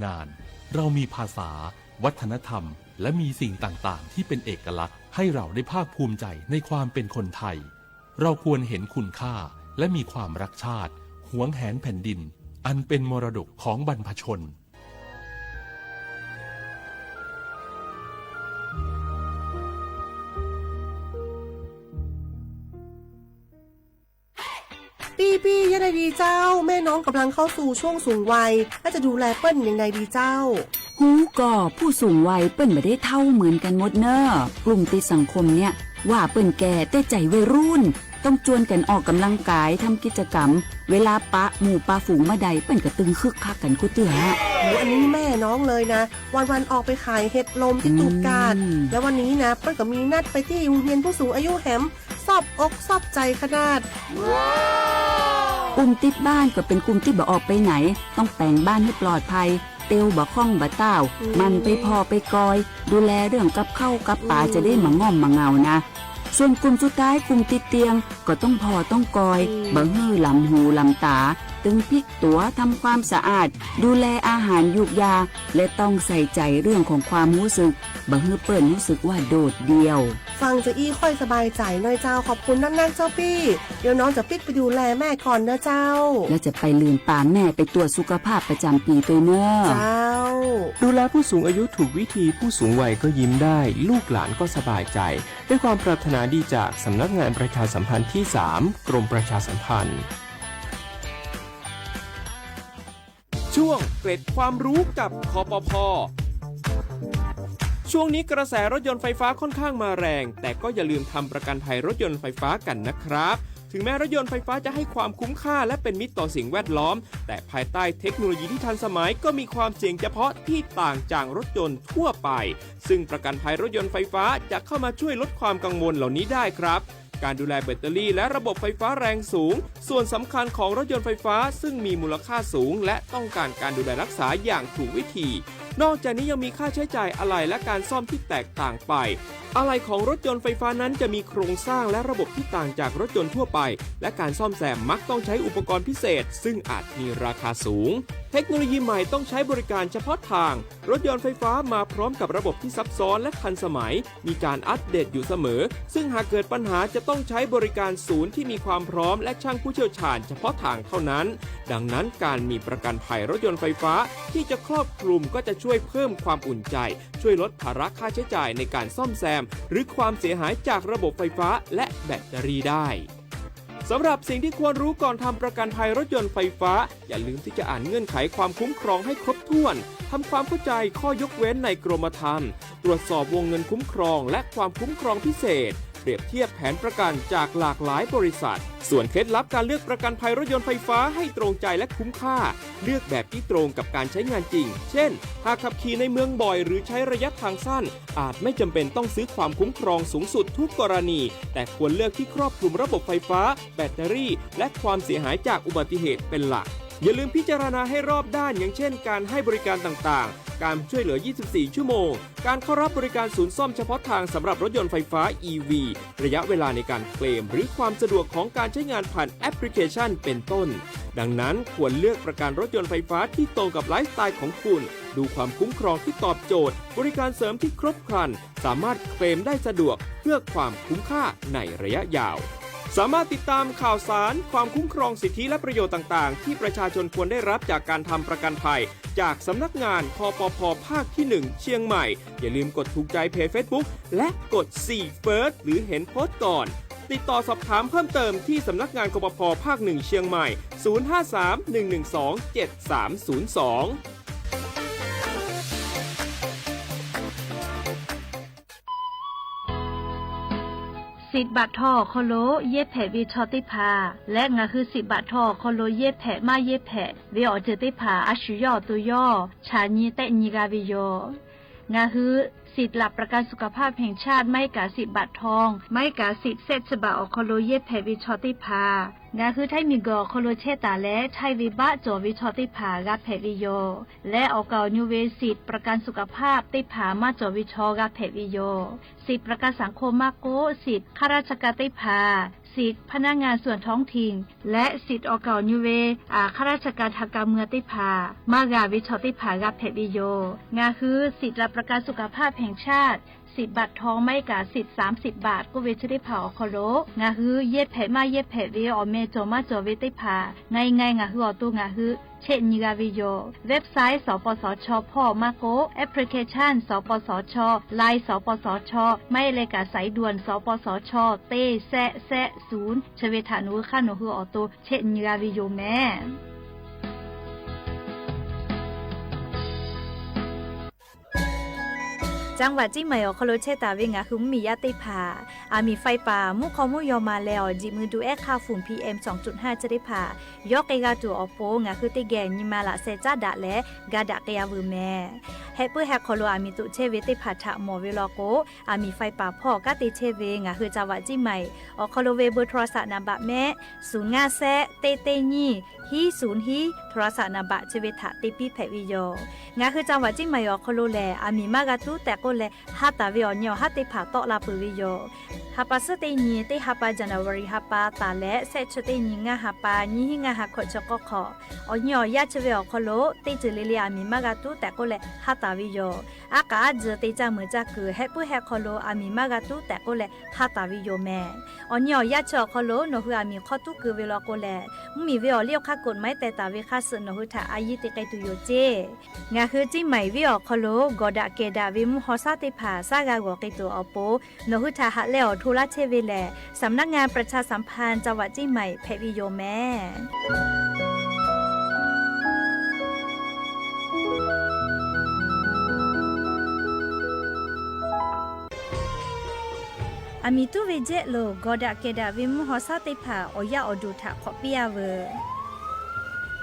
งาน เรามีภาษา วัฒนธรรม และมีสิ่งต่างๆ ที่เป็นเอกลักษณ์ ให้เราได้ภาคภูมิใจในความเป็นคนไทย เราควรเห็นคุณค่า และมีความรักชาติ หวงแหนแผ่นดิน อันเป็นมรดกของบรรพชน ปี้ปี้ ยังไงดีเจ้า แม่น้องกำลังเข้าสู่ช่วงสูงวัย แล้วจะดูแลเปิ้ลยังไงดีเจ้า ฮู้ก่อ ผู้สูงวัยเปิ้ลบ่ได้เฒ่าเหมือนกันหมดเน่อ กลุ่มติดสังคมเนี่ย ว่าเปิ้ลแก่แต่ใจวัยรุ่น ต้องจวนกันออกกำลังกาย ทำกิจกรรม เวลาปะหมู่ปะฝูงเมื่อใด เปิ้ลก็ตึงคึกคักกันกู้เตื้อ โอ้ อันนี้แม่น้องเลยนะ วันๆ ออกไปขายเห็ดลมที่ตูบกาด อืม แล้ววันนี้นะ เปิ้ลก็มีนัดไปที่โฮงเฮียนผู้สูงอายุแหม ซอบอกซอบใจขนาด กลุ่มติดบ้านก็เป็นกลุ่มที่บ่ออกไปไหน ต้องแป๋งบ้านหื้อปลอดภัย เตียวบ่าค่องบ่าต้าว อืม หมั่นไปผ่อไปกอย ดูแลเรื่องกับข้าวกับป๋า อืม จะได้บ่าง่อมบ่าเหงานะ ส่วนกลุ่มสุดท้าย กลุ่มติดเตียง ก็ต้องผ่อต้องกอย อืม บ่าหื้อหลำหูหลำต๋า ตึงพลิกตั๋ว ทำความสะอาด ดูแลอาหารยูกยา และต้องใส่ใจเรื่องของความรู้สึก บ่าหื้อเปิ้ลรู้สึกว่าโดดเดี่ยว ฟังจะอี้ค่อยสบายใจหน่อยเจ้า ขอบคุณนักๆ เจ้าปี้ เดี๋ยวน้องจะปิ๊กไปดูแลแม่ก่อนนะเจ้า แล้วจะไปลืมปาแม่ไปตรวจสุขภาพประจำปีด้วยเนอะ เจ้า ดูแลผู้สูงอายุถูกวิธี ผู้สูงวัยก็ยิ้มได้ ลูกหลานก็สบายใจ ด้วยความปรารถนาดีจากสำนักงานประชาสัมพันธ์ที่สาม กรมประชาสัมพันธ์ ช่วงเกร็ดความรู้กับ คปภ. ช่วงนี้กระแสรถยนต์ไฟฟ้าค่อนข้างมาแรง แต่ก็อย่าลืมทำประกันภัยรถยนต์ไฟฟ้ากันนะครับ ถึงแม้รถยนต์ไฟฟ้าจะให้ความคุ้มค่าและเป็นมิตรต่อสิ่งแวดล้อม แต่ภายใต้เทคโนโลยีที่ทันสมัยก็มีความเสี่ยงเฉพาะที่ต่างจากรถยนต์ทั่วไป ซึ่งประกันภัยรถยนต์ไฟฟ้าจะเข้ามาช่วยลดความกังวลเหล่านี้ได้ครับ การดูแลแบตเตอรี่และระบบไฟฟ้าแรงสูง ส่วนสำคัญของรถยนต์ไฟฟ้าซึ่งมีมูลค่าสูง และต้องการการดูแลรักษาอย่างถูกวิธี นอกจากนี้ยังมีค่าใช้จ่ายอะไหล่และการซ่อมที่แตกต่างไป อะไหล่ของรถยนต์ไฟฟ้านั้นจะมีโครงสร้างและระบบที่ต่างจากรถยนต์ทั่วไป และการซ่อมแซมมักต้องใช้อุปกรณ์พิเศษ ซึ่งอาจมีราคาสูง เทคโนโลยีใหม่ต้องใช้บริการเฉพาะทาง รถยนต์ไฟฟ้ามาพร้อมกับระบบที่ซับซ้อนและทันสมัย มีการอัปเดตอยู่เสมอ ซึ่งหากเกิดปัญหาจะต้องใช้บริการศูนย์ที่มีความพร้อมและช่างผู้เชี่ยวชาญเฉพาะทางเท่านั้น ดังนั้นการมีประกันภัยรถยนต์ไฟฟ้าที่จะครอบคลุมก็จะช่วยเพิ่มความอุ่นใจ ช่วยลดภาระค่าใช้จ่ายในการซ่อมแซม หรือความเสียหายจากระบบไฟฟ้าและแบตเตอรี่ได้ สำหรับสิ่งที่ควรรู้ก่อนทำประกันภัยรถยนต์ไฟฟ้า อย่าลืมที่จะอ่านเงื่อนไขความคุ้มครองให้ครบถ้วน ทำความเข้าใจข้อยกเว้นในกรมธรรม์ ตรวจสอบวงเงินคุ้มครองและความคุ้มครองพิเศษ เปรียบเทียบแผนประกันจากหลากหลายบริษัท ส่วนเคล็ดลับการเลือกประกันภัยรถยนต์ไฟฟ้าให้ตรงใจและคุ้มค่า เลือกแบบที่ตรงกับการใช้งานจริง เช่น หากขับขี่ในเมืองบ่อยหรือใช้ระยะทางสั้น อาจไม่จำเป็นต้องซื้อความคุ้มครองสูงสุดทุกกรณี แต่ควรเลือกที่ครอบคลุมระบบไฟฟ้า แบตเตอรี่ และความเสียหายจากอุบัติเหตุเป็นหลัก อย่าลืมพิจารณาให้รอบด้าน อย่างเช่น การให้บริการต่างๆ การช่วยเหลือ ยี่สิบสี่ ชั่วโมง การเข้ารับบริการศูนย์ซ่อมเฉพาะทางสำหรับรถยนต์ไฟฟ้า อีวี ระยะเวลาในการเคลม หรือความสะดวกของการใช้งานผ่านแอปพลิเคชัน เป็นต้น ดังนั้นควรเลือกประกันรถยนต์ไฟฟ้าที่ตรงกับไลฟ์สไตล์ของคุณ ดูความคุ้มครองที่ตอบโจทย์ บริการเสริมที่ครบครัน สามารถเคลมได้สะดวกเพื่อความคุ้มค่าในระยะยาว สามารถติดตามข่าวสาร ความคุ้มครองสิทธิและประโยชน์ต่างๆ ที่ประชาชนควรได้รับจากการทำประกันภัย จากสำนักงาน คปภ ภาคที่ หนึ่ง เชียงใหม่ อย่าลืมกดถูกใจเพจ Facebook และกด See First หรือเห็นโพสต์ก่อน ติดต่อสอบถามเพิ่มเติมที่สำนักงาน คปภ ภาค หนึ่ง เชียงใหม่ ศูนย์ ห้า สาม หนึ่ง หนึ่ง สอง เจ็ด สาม ศูนย์ สอง Siˍ baꞈ htawˇ awˬ hk'aw lo yehˇ hpehꞈ ve chaw teˇ hpaˍ leh ngaˬ hui siˍ baꞈ htawˇ awˬ hk'aw lo yehˇ hpehꞈ maˇ yehˇ hpehꞈ ve awˬ ceuˬ teˇ hpaˍ a shu yawˇ awˬ to yawˇ chaꞈ nyi tehˆ nyi g'a ve yoˬ. Ngaˬ hui สิทธิ์หลักประกันสุขภาพแห่งชาติ maˇ heˆ kaꞈ สิทธิ์บัตรทอง maˇ heˆ kaꞈ สิทธิ์แซะchi บัตร awˬ hk'aw lo yehˇ hpehꞈ ve chaw teˇ hpaˍ, ngaˬ hui Htaiˇ miˬguiˬ awˬ hk'aw lo chehˇ taˍ leh ไทย venˇbaˆ cawˬ ve chaw teˇ hpaˍ g'a hpehꞈ ve yoˬ. Leh awˬ kaˍ awˬ nyu ve สิทธิ์ประกันสุขภาพ teˇ hpaˍ maˇ cawˬ ve chaw g'a hpehꞈ ve yoˬ. สิทธิ์ประกันสังคม maˇ k'oˆ, สิทธิ์ข้าราชการ teˇ hpaˍ, สิทธิ์พนักงานส่วนท้องถิ่น leh สิทธิ์ awˬ kaˍ awˬ nyu ve ข้าราชการทางการเมือง teˇ hpaˍ maˇ g'a ve chaw teˇ hpaˍ g'a hpehꞈ ve yoˬ. Ngaˬ hui สิทธิ์หลักประกันสุขภาพแห่งชาติ สิทธิ์บัตรทอง maˇ heˆ kaꞈ สิทธิ์สามสิบบาท k'oˆ ve chi teˇ hpaˍ awˬ hk'aw lo ngaˬ hui yehˇ hpehꞈ maˇ yehˇ hpehꞈ ve awˬ meh cawˬ maˇ cawˬ ve teˇ hpaˍ ไง ไง ngaˬ hui awˬ to ngaˬ hui chehˇ nyi g'a ve yoˬ. Website สปสช hpawˇ maˇ k'oˆ, application สปสช, Line สปสช, maˇ heˆ leh kaꞈ สายด่วน สปสช teˇ แซะ แซะ ศูนย์ chi ve htaꞈ nawˬ hui hk'aˇ nawˬ hui awˬ to chehˇ nyi g'a ve yoˬ meh. จังหวัดเชียงใหม่ awˬ hk'aw lo chehˇ taˍ ve ngaˬ hui mvuhˇmiˬ yaˇ teˇ hpaˍ, aˬ miˍ faiˇ paˍ mvuhˇ hk'aw mvuhˇ yaw ma leh awˬ jeꞈ mui du ehˉ hk'aˇ ฝุ่น PM สองจุดห้า chi teˇ hpaˍ yawˇ k'ai g'a tuˬ awˬ pon ngaˬ hui teˇ geh nyi ma laꞈ sheh caˉ daꞈ leh ga daꞈ k'ai-a veuˬ meh. Heh puiˉ heh hk'aw lo aˬ miˍ toꞈ chehˇ ve teˇ hpaˍ htaꞈ mawˬ ve law k'o, aˬ miˍ faiˇ paˍ hpawˇ kanˉ te chehˇ ve ngaˬ hui จังหวัดเชียงใหม่ awˬ hk'aw lo ve เบอร์โทรศัพท์ นัมเบอร์ mehˆ, ศูนย์ ngaˇ แซะ teˇ teˇ นยี่ hiˉ ศูนย์ hiˉ โทรศัพท์ นัมเบอร์ chi ve htaꞈ te piˇ hpehꞈ ve yoˬ. Ngaˬ hui จังหวัดเชียงใหม่ awˬ hk'aw lo lehˬ, aˬ miˍ maˇ g'a tuˉ tehꞈ k'oˆ leh, ha taˍ ve awˬ nyi awˬ haˉ teˇ hpaˍ tawˆ la peuˬ ve yoˬ. Ha pa suhˉ teˇ nyi teˇ ha pa January ha pa taˍ leh shehˆ chi teˇ nyi ngaˇ ha pa nyiˇ hinˉ ngaˇ ha hkawꞈ chi k'awˇ hk'awꞈ, awˬ nyi awˬ yaˇ chi ve awˬ hk'aw lo teˇ ceuˬ le le aˬ miˍ maˇ g'a tuˉ tehꞈ k'oˆ leh ha taˍ ve yoˬ. Aˉ k'aꞈ aˉ tcuh te caˇ meuꞈ caˇ kuiˬ heh puiˉ heh hk'aw lo aˬ miˍ maˇ g'a tuˉ tehꞈ k'oˆ leh ha taˍ ve yoˬ meh. Awˬ nyi awˬ yaˇ chi awˬ hk'aw lo nawˬ hui aˬ miˍ hk'awˇ tuˉ keu ve law k'o lehˬ, mvuhˇmiˬ ve awˬ liˇ awˬ hk'aˇ กฎหมาย teh taˍ ve hk'aˇ suh nawˬ hui htaꞈ a yiˇ te k'ai tuˬ yoˬ ceˇ. Ngaˬ hui Ceˇ maiˍ venˇ awˬ hk'aw lo gawˬ daꞈ kehˬ daꞈ ve mvuhˇ haw shaˉ teˇ hpaˍ shaˉ g'a g'awˬ k'ai tuˬ awˬ pon, nawˬ hui htaꞈ haꞈ leh awˬ hto laˇ chehˇ ve lehˬ, สำนักงานประชาสัมพันธ์จังหวัดเชียงใหม่ hpehꞈ ve yoˬ meh. Aˬ miˍ tuˉ ve jehˆ lo gawˬ daꞈ kehˬ daꞈ ve mvuhˇ haw shaˉ teˇ hpaˍ awˬ yaˇ awˬ duˬ htaꞈ hk'awꞈ piˇ-a veuˬ.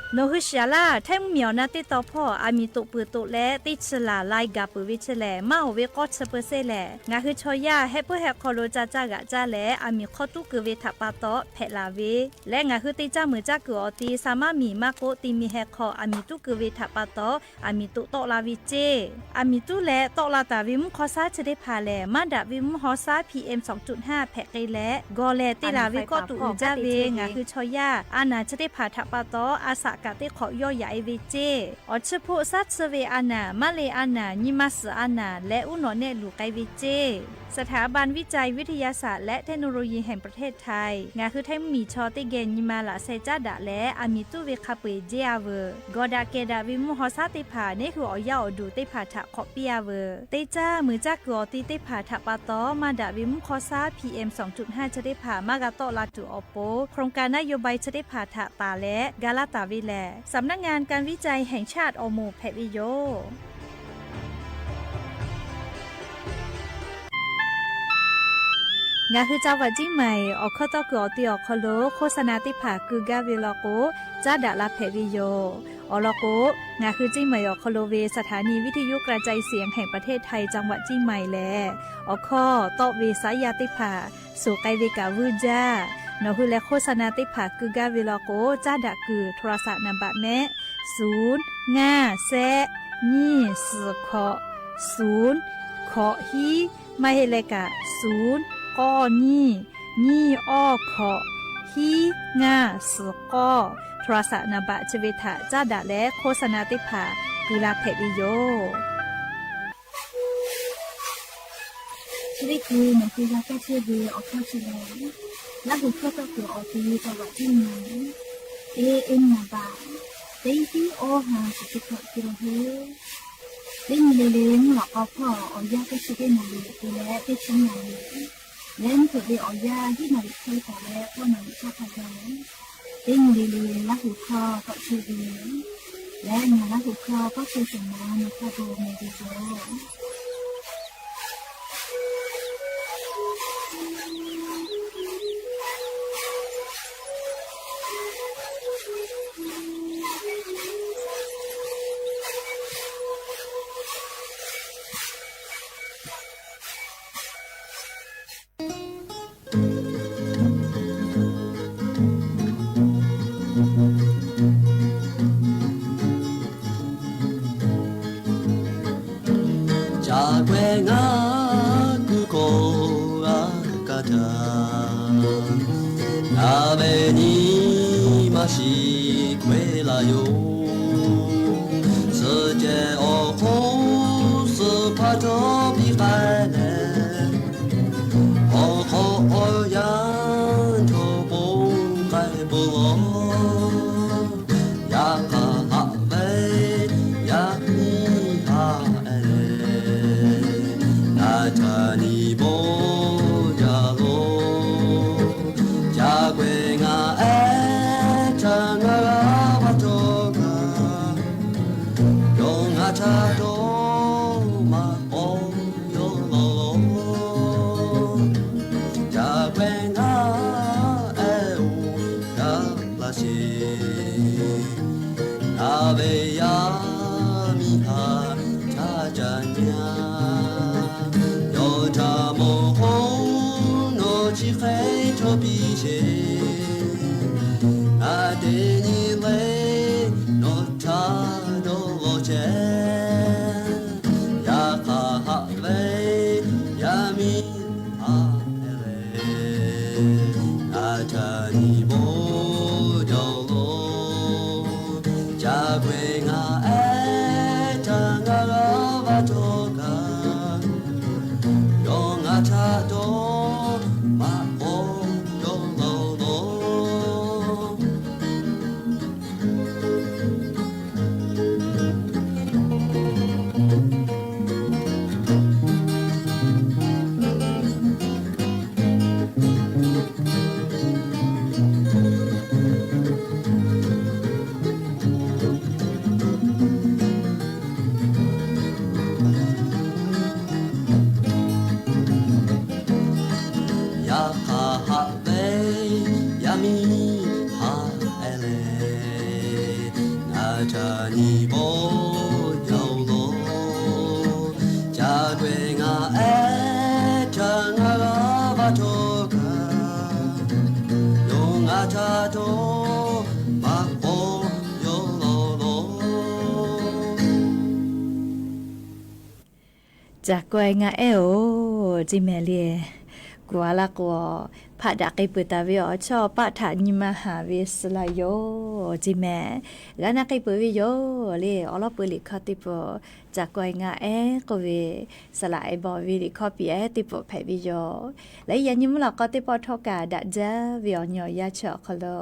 Nawˬ hui shiˍ-a laˇ, Htaiˇ mvuhˇmiˬ awˬ na teˇ taw hpawˇ aˬ miˍ toꞈ peuˬ toꞈ leh teˇ chi laˬ lai gaˬ peuˬ ve chi lehˬ, maˇ oˍ ve k'awˇ chi peu se lehˬ, ngaˬ hui chaw yaˇ heh puiˉ heh hk'aw lo ca caˇ g'aꞈ caˇ leh aˬ miˍ hk'awˇ tuˉ keu ve htaꞈ pa taw hpehꞈ laˬ ve leh, ngaˬ hui te caˇ meuꞈ caˇ kuiˬ awˬ ti sa maˇ miˬ maˇ k'oˆ, ti mi heh hk'aw aˬ miˍ tuˉ keu ve htaꞈ pa taw aˬ miˍ toꞈ tawˆ la ve ceˇ. Aˬ miˍ tuˉ leh tawˆ la taˍ ve mvuhˇ haw shaˉ chi teˇ hpaˍ lehˬ, maˇ daꞈ ve mvuhˇ haw shaˉ PM สองจุดห้า hpehꞈ k'ai leh, gawˬ lehˬ te laˬ ve kawˆ tuꞈ uiˍ jaˇ ve ngaˬ hui chaw yaˇ a naˬ chi teˇ hpaˍ htaꞈ pa taw a shaꞈ kaꞈ teˇ hk'awꞈ yawˇ yaꞈ-e ve ceˇ. Awˬ chi hpoˆ shaˉ chi ve a naˬ, maˇ le a naˬ, nyi ma suhˍ a naˬ leh uˉ nawꞈ nehˆ luˬ k'ai ve ceˇ. สถาบันวิจัยวิทยาศาสตร์และเทคโนโลยีแห่งประเทศไทย ngaˬ hui Htaiˇ mvuhˇmiˬ chaw teˇ geh nyi ma laꞈ sheh caˉ daꞈ leh aˬ miˍ tuˉ ve hk'a peu-eˬ jehˇ-a veuˬ. Gawˬ daꞈ kehˬ daꞈ ve mvuhˇ haw shaˉ teˇ hpaˍ neˉ hui awˬ yaˇ awˬ duˬ teˇ hpaˍ htaꞈ hk'awꞈ piˇ-a veuˬ. Teˇ caˇ meuꞈ caˇ kuiˬ awˬ ti teˇ hpaˍ htaꞈ pa taw maˇ daꞈ ve mvuhˇ haw shaˉ PM สองจุดห้า chi teˇ hpaˍ maˇ g'a tawˆ la tuˬ awˬ pon, โครงการนโยบาย chi teˇ hpaˍ htaꞈ taˍ leh ga laˇ taˍ ve lehˬ, สำนักงานการวิจัยแห่งชาติ awˬ moˍ hpehꞈ ve yoˬ. Ngaˬ hui จังหวัดเชียงใหม่ awˬ hkawˇ tawˇ kuiˬ awˬ ti awˬ hk'aw lo โฆษณา teˇ hpaˍ keu gaˇ ve law k'o, caˉ daꞈ la hpehꞈ ve yoˬ. Awˬ lawn k'o, ngaˬ hui Ceˇ maiˍ awˬ hk'aw lo ve สถานีวิทยุกระจายเสียงแห่งประเทศไทย จังหวัดเชียงใหม่ lehˬ, awˬ hkawˇ tawˆ ve saˉ yaˇ teˇ hpaˍ suˍ k'ai ve kaꞈ vuiˇ jaˇ. Nawˬ hui leh โฆษณา teˇ hpaˍ keu gaˇ ve law k'o, caˉ daꞈ kuiˬ โทรศัพท์ นัมเบอร์ mehˆ, ศูนย์ ngaˇ แซะ nyiˇ suhˍ hkawꞈ, ศูนย์ hkawꞈ hiˉ, maˇ heˆ leh kaꞈ ศูนย์ k'awˇ nyiˇ, nyiˇ awˇ hkawꞈ, hiˉ ngaˇ suhˍ k'awˇ, โทรศัพท์ นัมเบอร์ chi ve htaꞈ caˉ daꞈ leh โฆษณา teˇ hpaˍ keu la hpehꞈ ve yoˬ. Chi teˇ hkui nawˬ hui g'a kaˇ chehˇ ve awˬ hkawˇ chi lehˬ, Laˇ huˍ hkawˇ tawˇ kuiˬ awˬ ti จังหวัดเชียงใหม่ A M นัมเบอร์ teˇ hiˉ awˇ ha suhˍ chi hkawꞈ te la hui. Teˇ nyi le le mvuhˇ lawꞈ k'aw hpawˇ awˬ yanˇ teˇ chi teˇ naˍ riˍ te leh teˇ chi naˍ riˍ, leh mvuhˇ hpeuꞈ ve awˬ yanˇ hiˉ naˍ riˍ hk'e taˍ leh k'awˇ naˍ riˍ caˇ hk'a gaˬ, teˇ nyi le le Laˇ huˍ hkawˇ tawˆ chehˇ ve leh, ngaˬ Laˇ huˍ hkawˇ kawˇ chehˇ shawˍ ma nawˬ hk'a gaˬ mehˬ ve yoˬ. Aꞈ k'e ngaˬ kuˬ kawˬ g'a kaˇ htaˇ, ngaˬ ve nyi ma shiˍ k'oˆ laˇ yoˬ. Suhˍ cehˬ awˬ hk'oˆ suhˍ hpaˇ htawˇ piˇ k'ai leh, awˬ hk'aw awˬ yanˇ chaw ponˬ k'ai peuˬ law. Yaꞈ hk'aˇ haꞈ ve yaˇ miˇ haꞈ e leh, ngaˬ htaꞈ nyi bawˇ jaˇ lo. Ca k'ai ngaˬ ehˉ htaꞈ ngaˬ g'a va htawˇ kaꞈ, yawˇ ngaˬ htaꞈ dawˇ maꞈ k'aw yawˇ law lo. Ca k'ai ngaˬ ehˉ oˬ yaˇ laˇ sheˍ. Ngaˬ ve yaˇ miˇ haꞈ ca ca nyaˇ. Yawˇ htaꞈ mawˬ k'o, nawˬ chi hk'e chaw piˇ sheˍ. Ngaˬ teˇ nyi le nawˬ htaꞈ dawˇ law chehˇ. Yaꞈ hk'aˇ haꞈ ve yaˇ miˇ haꞈ e leh, ngaˬ htaꞈ nyi bawˇ jaˇ lo. Ca k'ai ngaˬ ehˉ htaꞈ ngaˬ g'a va htawˇ kaꞈ, yawˇ ngaˬ htaꞈ dawˇ maꞈ k'aw yawˇ law lo. Yaꞈ hk'aˇ haꞈ ve yaˇ miˇ haꞈ e leh, ngaˬ htaꞈ nyi bawˇ jaˇ lo. Ca k'ai ngaˬ ehˉ htaꞈ ngaˬ g'a va htawˇ kaꞈ, yawˇ ngaˬ htaꞈ dawˇ maꞈ k'aw yawˇ law lo. Ca k'ai ngaˬ ehˉ oˬ, ceˇ mehˍ le. Kuˬ a laˇ k'o, hpaˆ daꞈ k'ai peuˬ taˍ ve awˬ chawˇ paˆ htaꞈ nyi ma haˍ ve suh laˇ yoˬ, ceˇ mehˍ. G'a na k'ai peuˬ ve yoˬ le. Awˬ lawn peu liꞈ hkawˇ teˇ pawˆ, Ca k'ai ngaˬ ehˉ k'oˆ ve, saˍ laꞈ ehˉ bawˬ ve liꞈ hkawˇ piˍ ehˉ teˇ pawˆ hpehꞈ ve yoˬ. Leh yaꞈ nyi mvuhˇ lawꞈ k'aw teˇ pawˆ htawˇ kaꞈ daꞈ jaˇ ve awˬ nyi awˬ yanˇ chi awˬ hk'aw lo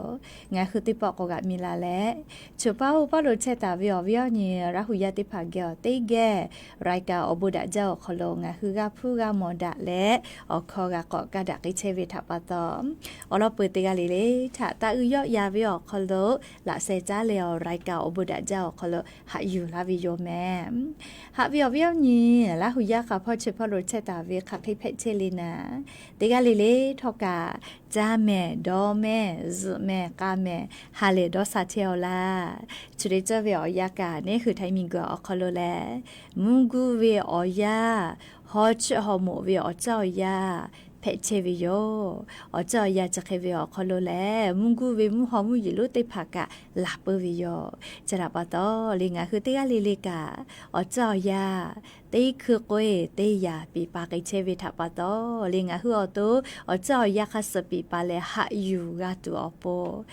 ngaˬ hui teˇ pawˆ k'awꞈ g'aꞈ mi la leh, Choˬ paˇ oˇ paˇ lo chehˇ taˍ ve awˬ viˉ awˬ nyi Laˇ huˬ yaˇ teˇ hpaˍ geh awˬ teˇ geh รายการ awˬ bon daꞈ jaˇ awˬ hk'aw lo ngaˬ hui g'a hpuˇ g'a mawˬ daꞈ leh, awˬ hkawˇ g'a k'awꞈ kaˇ daꞈ k'ai chehˇ ve htaꞈ pa taw, awˬ lawn peu teˇ g'aˇ le le htaꞈ taˇ uiˍ yawˆ yan ve awˬ hk'aw lo laꞈ sheh caˉ leh awˬ รายการ awˬ bon daꞈ jaˇ awˬ hk'aw lo haꞈ yuˬ laˇ ve yoˬ mehˍ. Haꞈ ve awˬ viˉ awˬ nyi Laˇ huˬ yaˇ hk'a hpawˇ chi hpawˇ lo chehˇ taˍ ve hk'aˬ hk'e hpehꞈ chehˇ le naˍ, teˇ g'aˇ le le htawˇ kaꞈ, caˇ mehˍ, dawˇ mehˍ, zuhꞈ mehˍ, k'a mehˍ, ha lehˬ dawˇ sha chehˇ-aw laˇ. Chi te cawˇ ve awˬ yanˇ kaꞈ neˉ hui htaiˍ miˬguiˬ awˬ hk'aw lo lehˬ, mvuhˇ guˇ ve awˬ yanˇ, haw chiˆ haw moꞈ ve awˬ ceuˬ awˬ yanˇ hpehꞈ chehˇ ve yoˬ. Awˬ ceuˬ awˬ yanˇ chi hk'e ve awˬ hk'aw lo lehˬ, mvuhˇ guˇ ve mvuhˇ haw mvuhˇ yeˬ lonˉ teˇ hpaˍ kaꞈ laˬ peuˬ ve yoˬ. Chi htaꞈ pa taw le ngaˬ hui teˇ g'aˇ le le kaꞈ, awˬ ceuˬ awˬ yanˇ teˇ hkui k'oˆ-e teˇ yanˇ piˍ pa k'ai chehˇ ve htaꞈ pa taw le ngaˬ hui awˬ to awˬ ceuˬ awˬ yanˇ hk'a suhˍ piˍ pa leh haꞈ yuˬ g'a tuˬ awˬ pon,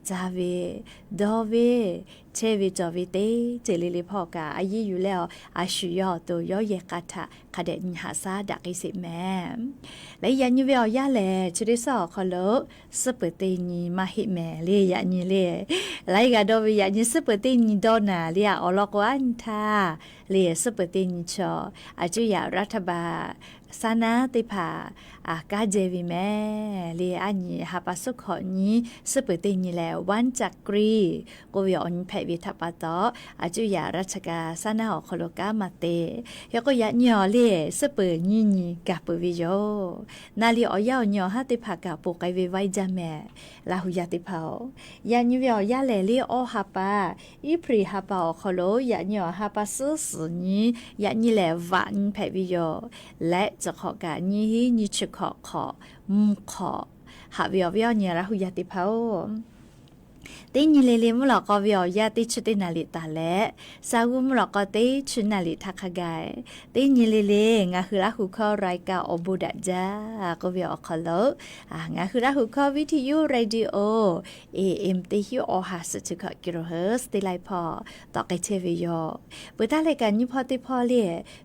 caˇ ve, dawˇ ve, chehˇ ve cawˬ ve teˇ ceuˬ le le hpawˇ kaꞈ a yiˇ yuˬ leh a, a shu yawˇ awˬ to yawˇ yehˬ k'a htaꞈ hk'a dehꞈ nyi haꞈ shaˉ daꞈ k'ai sheˍ mehˍ. Leh yaꞈ nyi ve awˬ yanˇ lehˬ, chi teˇ suhˉ awˬ hk'aw lo suhˉ peuˬ teˇ nyi maˇ heˆ mehˍ le. Yaꞈ nyi le, laiˉ g'a dawˇ ve yaꞈ nyi suhˉ peuˬ teˇ nyi dawˇ naˍ le, awˬ lawn k'o aˉ nyi htaˇ le, suhˉ peuˬ teˇ nyi chaw a cuˇ yaꞈ รัฐบาล saˉ naˉ teˇ hpaˍ kanˉ jehˇ ve mehˍ le. Aˉ nyi ha pa suhˉ hkawꞈ nyi suhˉ peuˬ teˇ nyi lehˬ วันจักรี k'oˆ ve awˬ nyi hpehꞈ ve htaꞈ pa taw, a cuˇ yaꞈ ราชการ saˉ naˉ awˬ hk'aw lo kanˉ maˇ te. Hk'e k'o yaꞈ nyi awˬ le suhˉ peuˬ nyi nyi gaˬ peuˬ ve yoˬ. Naˍ liꞈ awˬ yanˇ awˬ nyi awˬ haˉ teˇ hpaˍ kaꞈ ponˬ k'ai ve vaiˇ jaˇ mehˍ. Laˇ huˬ yaˇ teˇ hpaˍ-oˬ, yaꞈ nyi ve awˬ yanˇ lehˬ le awˇ ha pa, Eˇpriˍ ha pa awˬ hk'aw lo yaꞈ nyi awˬ ha pa suhˉ suhˍ nyi, yaꞈ nyi lehˬ vaꞈ nyi hpehꞈ ve yoˬ. Leh chi hk'awꞈ kaꞈ nyiˇ hinˉ nyiˇ chi hkawꞈ hk'awꞈ mvuhˇ hk'awꞈ haꞈ ve awˬ viˉ awˬ nyi Laˇ huˬ yaˇ teˇ hpaˍ-oˬ, Teˇ nyi le le mvuhˇ lawꞈ k'aw ve awˬ yanˇ teˇ chi teˇ naˍ liꞈ taˍ leh, sa g'uˇ mvuhˇ lawꞈ k'aw teˇ chi naˍ liꞈ htaˇ hk'a gaˬ, teˇ nyi le le ngaˬ hui Laˇ hu hkawˇ รายการ awˬ bon daꞈ jaˇ k'oˆ ve awˬ hk'aw lo, ngaˬ hui Laˇ hu hkawˇ วิทยุ radio A M teˇ hinˉ awˬ ha suhˍ chi hkawꞈ kilohertz teˇ laiˉ hpawˇ tawˆ k'ai chehˇ ve yoˬ. Peuˬ taˇ leh kaꞈ nyi hpawˇ teˇ hpawˇ le,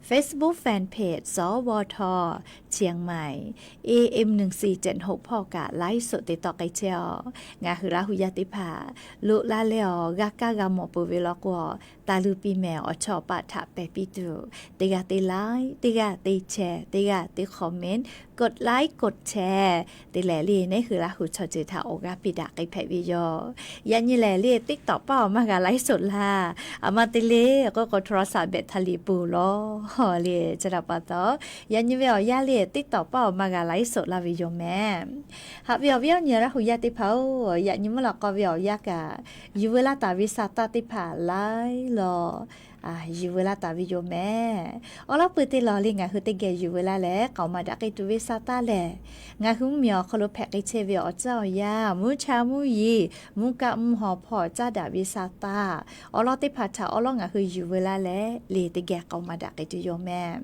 Facebook fan page สวท เชียงใหม่ A M หนึ่งสี่เจ็ดหก hpawˇ kaꞈ ไลฟ์สด te tawˆ k'ai chehˇ-oˬ. Ngaˬ hui Laˇ hu yaˇ teˇ hpaˍ loꞈ la leh awˬ g'a kaˇ g'a mawˬ peuˬ ve law k'o, taˍ luˬ piˇ mehˍ awˬ chawˇ awˬ paˆ htaꞈ pehˬ piˇ tuˬ, teˇ g'aˇ te like, teˇ g'aˇ te share, teˇ g'aˇ te comment, กดไลค์ กดแชร์ te lehˬ le, neˇ hui Laˇ hu chaw ceuˬ htaꞈ awˬ g'aˇ piˇ daꞈ k'ai hpehꞈ ve yoˬ. Yaꞈ nyi lehˬ le, TikTok paˇ awˬ maˇ g'a ไลฟ์สด laˇ. A ma te le k'oˆ k'o, โทรศัพท์ แบตเตอรี่ peuˬ lawˬ le. Chi htaꞈ pa taw, yaꞈ nyi ve awˬ yanˇ le TikTok paˇ awˬ maˇ g'a ไลฟ์สด laˇ ve yoˬ mehˍ. Haꞈ ve awˬ viˉ awˬ nyi Laˇ hu yaˇ teˇ hpaˍ-oˬ, yaꞈ nyi mvuhˇ lawꞈ k'aw ve awˬ yanˇ kaꞈ, yuˬ veu laˇ taˍ ve sa taˇ teˇ hpaˍ laiˉ lawˬ yuˬ veu laˇ taˍ ve yoˬ mehˍ. Awˬ lawn peuˬ te lawˬ le, ngaˬ hui teˇ geh yuˬ veu laˇ leh k'aoˍ maˍ daꞈ k'ai tuˬ ve sa taˇ lehˬ, ngaˬ hui mvuhˇmiˬ awˬ hk'aw lo hpehꞈ k'ai chehˇ ve awˬ ceuˬ awˬ yanˇ, mvuhˇ cha mvuhˇ yeˬ, mvuhˇ kaˆ mvuhˇ haw hpawˇ caˉ daꞈ ve sa taˇ, awˬ lawn teˇ hpaˍ htaꞈ awˬ lawn ngaˬ hui yuˬ veu laˇ leh le, teˇ geh k'aoˍ maˍ daꞈ k'ai tuˬ yoˬ mehˍ.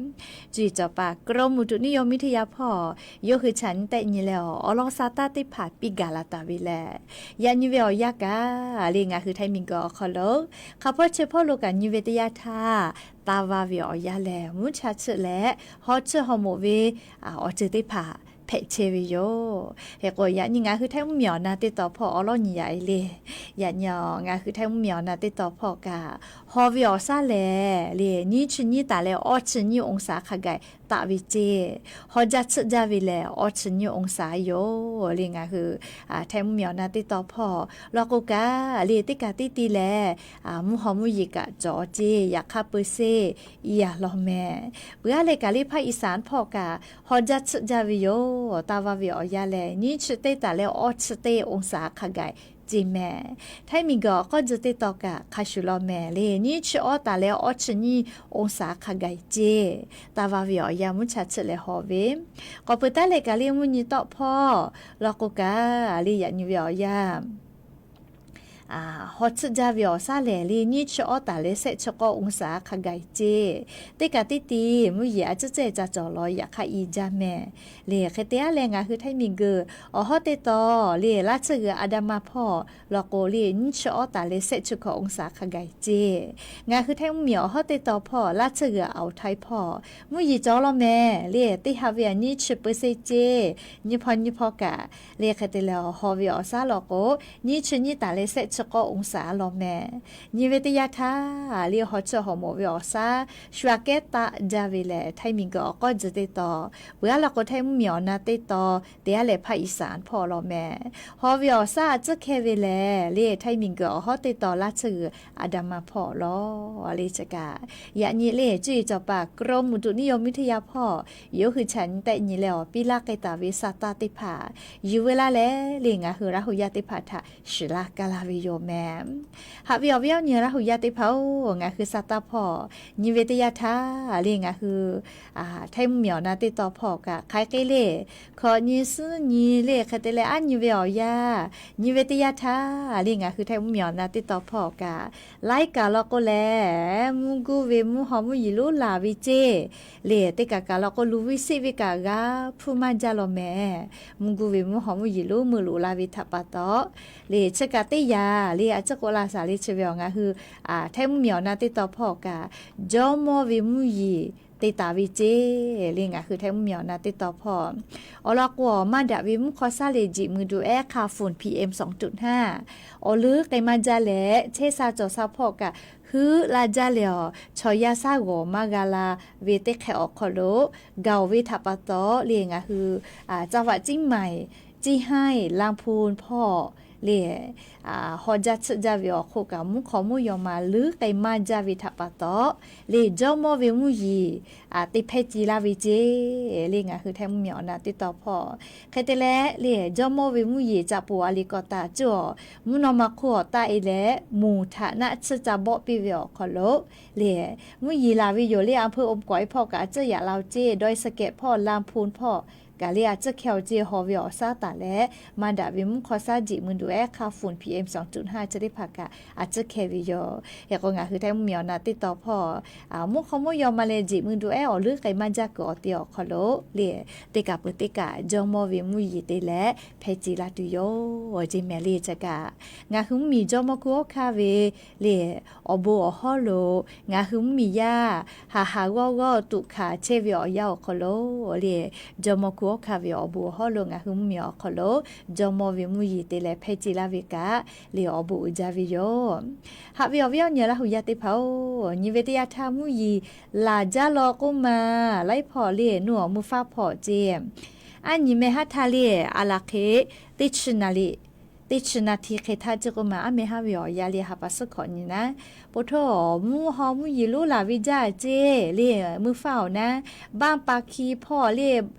Cuˇ yiˍ cawˬ paˍ กรมอุตุนิยมวิทยา hpawˇ yawˇ hui chaꞈ nyi tehˆ nyi leh awˬ lawn sa taˇ teˇ hpaˍ piˇ gaˬ la taˍ ve lehˬ, yaꞈ nyi ve awˬ yanˇ kaꞈ le, ngaˬ hui Htaiˇ miˬguiˬ awˬ hk'aw lo hk'a hpawˇ chi hpawˇ lo kaꞈ nyi ve teˇ yanˇ htaˇ, taˇ vaˇ ve awˬ yanˇ lehˬ, mvuhˇ cha chiˆ leh haw chiˆ haw moˍ ve awˬ ceuˬ teˇ hpaˍ hpehꞈ chehˇ ve yoˬ. Hk'e k'o, yaꞈ nyi ngaˬ hui Htaiˇ mvuhˇmiˬ awˬ na teˇ tawn hpawˇ awˬ lawn nyi yaꞈ e le. Yaꞈ nyi ngaˬ hui Htaiˇ mvuhˇmiˬ awˬ na teˇ tawn hpawˇ kaꞈ, haw ve awˬ shaˉ lehˬ le, nyiˇ chi nyiˇ taˍ leh awˇ chi nyiˇ องศา hk'a gaˬ taˆ ve ceˇ. Haw jaˇ chiˆ jaˇ ve lehˬ, awˇ chi nyiˇ องศา yoˬ le. Ngaˬ hui Htaiˇ mvuhˇmiˬ awˬ na teˇ tawn hpawˇ law k'o kaꞈ le, teˇ kaꞈ teˇ ti lehˬ, mvuhˇ haw mvuhˇ yeˬ kaꞈ cawˬ ceˇ, yaꞈ hk'aˇ peu seˇ i yaˬ law mehˍ. Peuˬ aˉ leh kaꞈ le, hpaˇ Iˍsaˍ hpawˇ kaꞈ haw jaˇ chiˆ jaˇ ve yoˬ. Taˇ vaˇ ve awˬ yanˇ lehˬ, nyiˇ chi teˇ taˍ leh awˇ chi teˇ องศา hk'a gaˬ ceˇ mehˍ. Htaiˇ miˬguiˬ awˬ k'awˇ tzuhˬ teˇ tawn kaꞈ hk'a shuˍ law mehˍ le, nyiˇ chi awˇ taˍ leh awˇ chi nyiˇ องศา hk'a gaˬ ceˇ. Taˇ vaˇ ve awˬ yanˇ mvuhˇ cha chiˆ leh haw ve. K'awꞈ peuˬ taˉ leh kaꞈ le, mvuhˇ nyi tawˆ hpawˇ law k'o kaꞈ le, yaꞈ nyi ve awˬ yanˇ haw chiˆ jaˇ ve awˬ shaˉ lehˬ le, nyiˇ chi awˇ taˍ leh shehˆ chi k'awˇ องศา hk'a gaˬ ceˇ. Teˇ kaꞈ teˇ ti mvuhˇ yeˬ a ciˉ cehˇ ca cawˬ law, yaꞈ hk'aˇ i jaˇ mehˍ le. Hk'e te aˉ leh, ngaˬ hui Htaiˇ miˬguiˬ awˬ hawˉ teˇ tawn le, laˇ tsuhˇ g'uiˬ Andaman hpawˇ law k'o le, nyiˇ chi awˇ taˍ leh shehˆ chi hkawꞈ องศา hk'a gaˬ ceˇ. Ngaˬ hui Htaiˇ mvuhˇmiˬ awˬ hawˉ teˇ tawn hpawˇ, laˇ tsuhˇ g'uiˬ Awˬ htaiˇ hpawˇ mvuhˇ yeˬ cawˬ law mehˍ le. Teˇ ha ve a nyiˇ chi peu seˇ ceˇ. Nyiˇ hpawˇ nyiˇ hpawˇ kaꞈ le, hk'e te leh haw ve awˬ shaˉ law k'o, nyiˇ chi nyiˇ taˍ leh shehˆ chi k'awˇ องศา law mehˍ. Nyi ve teˇ yanˇ htaˇ le, haw chiˆ haw mawˬ ve awˬ shaˉ shu aꞈ kehˉ taˆ jaˇ ve lehˬ, Htaiˇ miˬguiˬ awˬ k'awˇ tzuhˬ teˇ tawn, peuˬ aˉ law k'o Htaiˇ mvuhˇmiˬ awˬ na teˇ tawn te aˉ leh, hpaˇ Iˍsaˍ hpawˇ law mehˍ. Haw ve awˬ shaˉ a ciˉ hkehˇ ve lehˬ le, Htaiˇ miˬguiˬ awˬ hawˉ teˇ tawn laˇ tsuhˇ g'uiˬ Andaman hpawˇ law le. Chi kaꞈ yaꞈ nyi le, cuˇ yiˍ cawˬ paˍ กรมอุตุนิยมวิทยา hpawˇ yawˇ hui chaꞈ nyi tehˆ nyi leh awˬ piˇ laˇ k'ai taˍ ve sa taˇ teˇ hpaˍ yuˬ veu laˇ leh le, ngaˬ hui Laˇ hu yaˇ teˇ hpaˍ htaꞈ shiˍ laˇ kaˇ laˇ ve yoˬ mehˍ. Haꞈ ve awˬ viˉ awˬ nyi Laˇ hu yaˇ teˇ hpaˍ-oˬ, ngaˬ hui sa taˇ hpawˇ nyi ve teˇ yanˇ htaˇ le, ngaˬ hui Htaiˇ mvuhˇmiˬ awˬ na teˇ tawn hpawˇ kaꞈ hk'aiˉ k'ai le. Hkawꞈ nyi, suhˉ nyi le, hk'e te leh aˉ nyi ve awˬ yanˇ nyi ve teˇ yanˇ htaˇ le, ngaˬ hui Htaiˇ mvuhˇmiˬ awˬ na teˇ tawn hpawˇ kaꞈ laiˉ kaꞈ law k'o lehˬ, mvuhˇ guˇ ve mvuhˇ haw mvuhˇ yeˬ lonˉ laˬ ve ceˇ. Le teˇ kaꞈ kaꞈ law k'o, luˬ ve seˆ ve kaꞈ g'a hpuˇ maˇ jaˇ law mehˍ. Mvuhˇ guˇ ve mvuhˇ haw mvuhˇ yeˬ lonˉ meuꞈ loꞈ la ve htaꞈ pa taw le, chi kaꞈ teˇ yanˇ le, a ciˉ k'oˆ laˇ shaˍ le, chi ve awˬ ngaˬ hui Htaiˇ mvuhˇmiˬ awˬ na teˇ tawn hpawˇ kaꞈ jawˇmawˇ ve mvuhˇ yeˬ te taˍ ve ceˇ. Le ngaˬ hui Htaiˇ mvuhˇmiˬ awˬ na teˇ tawn hpawˇ awˬ lawn k'o, awˬ maˇ daꞈ ve mvuhˇ hk'aw shaˉ le, jeꞈ mui duˬ ehˉ hk'a fun P M สองจุดห้า awˬ leuˉ k'ai maˇ jaˇ leh, chehˇ sha cawˬ sha hpawˇ kaꞈ heuˆ la jaˇ leh, awˬ chaw yaˇ shaˉ g'awˬ maˇ g'a la ve teˇ hk'e awˬ hk'aw lo gaˬ-oˬ ve htaꞈ pa taw le, ngaˬ hui จังหวัดเชียงใหม่ เชียงราย ลำพูน hpawˇ le haw jaˇ chiˆ jaˇ ve awˬ hk'oˆ kaꞈ, mvuhˇ hk'aw mvuhˇ yaw ma leuˉ k'ai maˇ jaˇ ve htaꞈ pa taw le, jawˇmawˇ ve mvuhˇ yeˬ te hpehˇ ci laˇ ve ceˇ. Le ngaˬ hui Htaiˇ mvuhˇmiˬ awˬ na teˇ tawn hpawˇ hk'e te leh le, jawˇmawˇ ve mvuhˇ yeˬ ca poˬ a le k'awꞈ taˍ cuˇ awˬ mvuhˇ naw ma hk'oˆ awˬ taˆ e leh, moˍ htaꞈ naˆ tsuhˇ ca bawˆ piˇ ve awˬ hk'aw lo le, mvuhˇ yeˬ laˬ ve yoˬ le, อำเภออมก๋อย hpawˇ kaꞈ a ciˉ yaꞈ la-oˬ ceˇ, ดอยสะเก็ด hpawˇ, ลำพูน hpawˇ kaꞈ le a tcuhˇ hkeh awˬ ceˇ haw ve awˬ shaˉ taˍ leh, maˇ daꞈ ve mvuhˇ hk'aw shaˉ jeꞈ mui duˬ ehˉ hk'a funˍ P M sawˍ cuꞈ ha chi teˇ hpaˍ kaꞈ a tcuhˇ hkeh ve yoˬ. Hk'e k'o ngaˬ hui Htaiˇ mvuhˇmiˬ awˬ na teˇ taw hpawˇ mvuhˇ hk'aw mvuhˇ yaw ma leh jeꞈ mui duˬ ehˉ awˬ leuˉ k'ai maˇ jaˇ kuiˬ awˬ te awˬ hk'aw lo le, teˇ kaˬ peuˬ teˇ kaˬ jawˇmawˇ ve mvuhˇ yeˬ te leh hpehˇ ce laˇ tuˬ yoˬ. Awˬ ceˇ mehˍ le chi kaꞈ, ngaˬ hui mvuhˇmiˬ jawˇmawˇ hkunˉ hawˉ hkanˇ ve le, awˬ bon awˬ hawˉ lo ngaˬ hui mvuhˇmiˬ yaˇ haˍ haˍ g'awˇ g'awˇ tuꞈ hkanˍ chehˇ ve awˬ yanˇ awˬ hk'aw lo le, jawˇmawˇ hkunˉ hawˉ hkanˇ ve awˬ bon awˬ hawˉ lo ngaˬ hui mvuhˇmiˬ awˬ hk'aw lo jawˇmawˇ ve mvuhˇ yeˬ te leh hpehˇ ce laˇ ve kaꞈ le, awˬ bon uiˍ jaˇ ve yoˬ. Haꞈ ve awˬ viˉ awˬ nyi Laˇ huˍ yaˇ teˇ hpaˍ-oˬ, nyi ve teˇ yanˇ htaˇ mvuhˇ yeˬ laˬ jaˇ law k'oˆ ma, laiˉ hpawˇ le nuˇ awˬ mui faˉ hpawˇ ceˇ, aˉ nyi meh haˉ htaˇ le, a laˬ hk'e teˇ chi naˍ riˍ, teˇ chi naˍ hti hk'e htaˇ ceˇ k'oˆ ma, aˉ meh haˉ ve awˬ yanˇ le ha pa suhˉ hkawꞈ nyi naˉ, po htoˇ mvuhˇ haw mvuhˇ yeˬ lonˉ laˬ ve jaˇ ceˇ le, mui faˉ awˬ naˉ, banˇ pa hki hpawˇ le,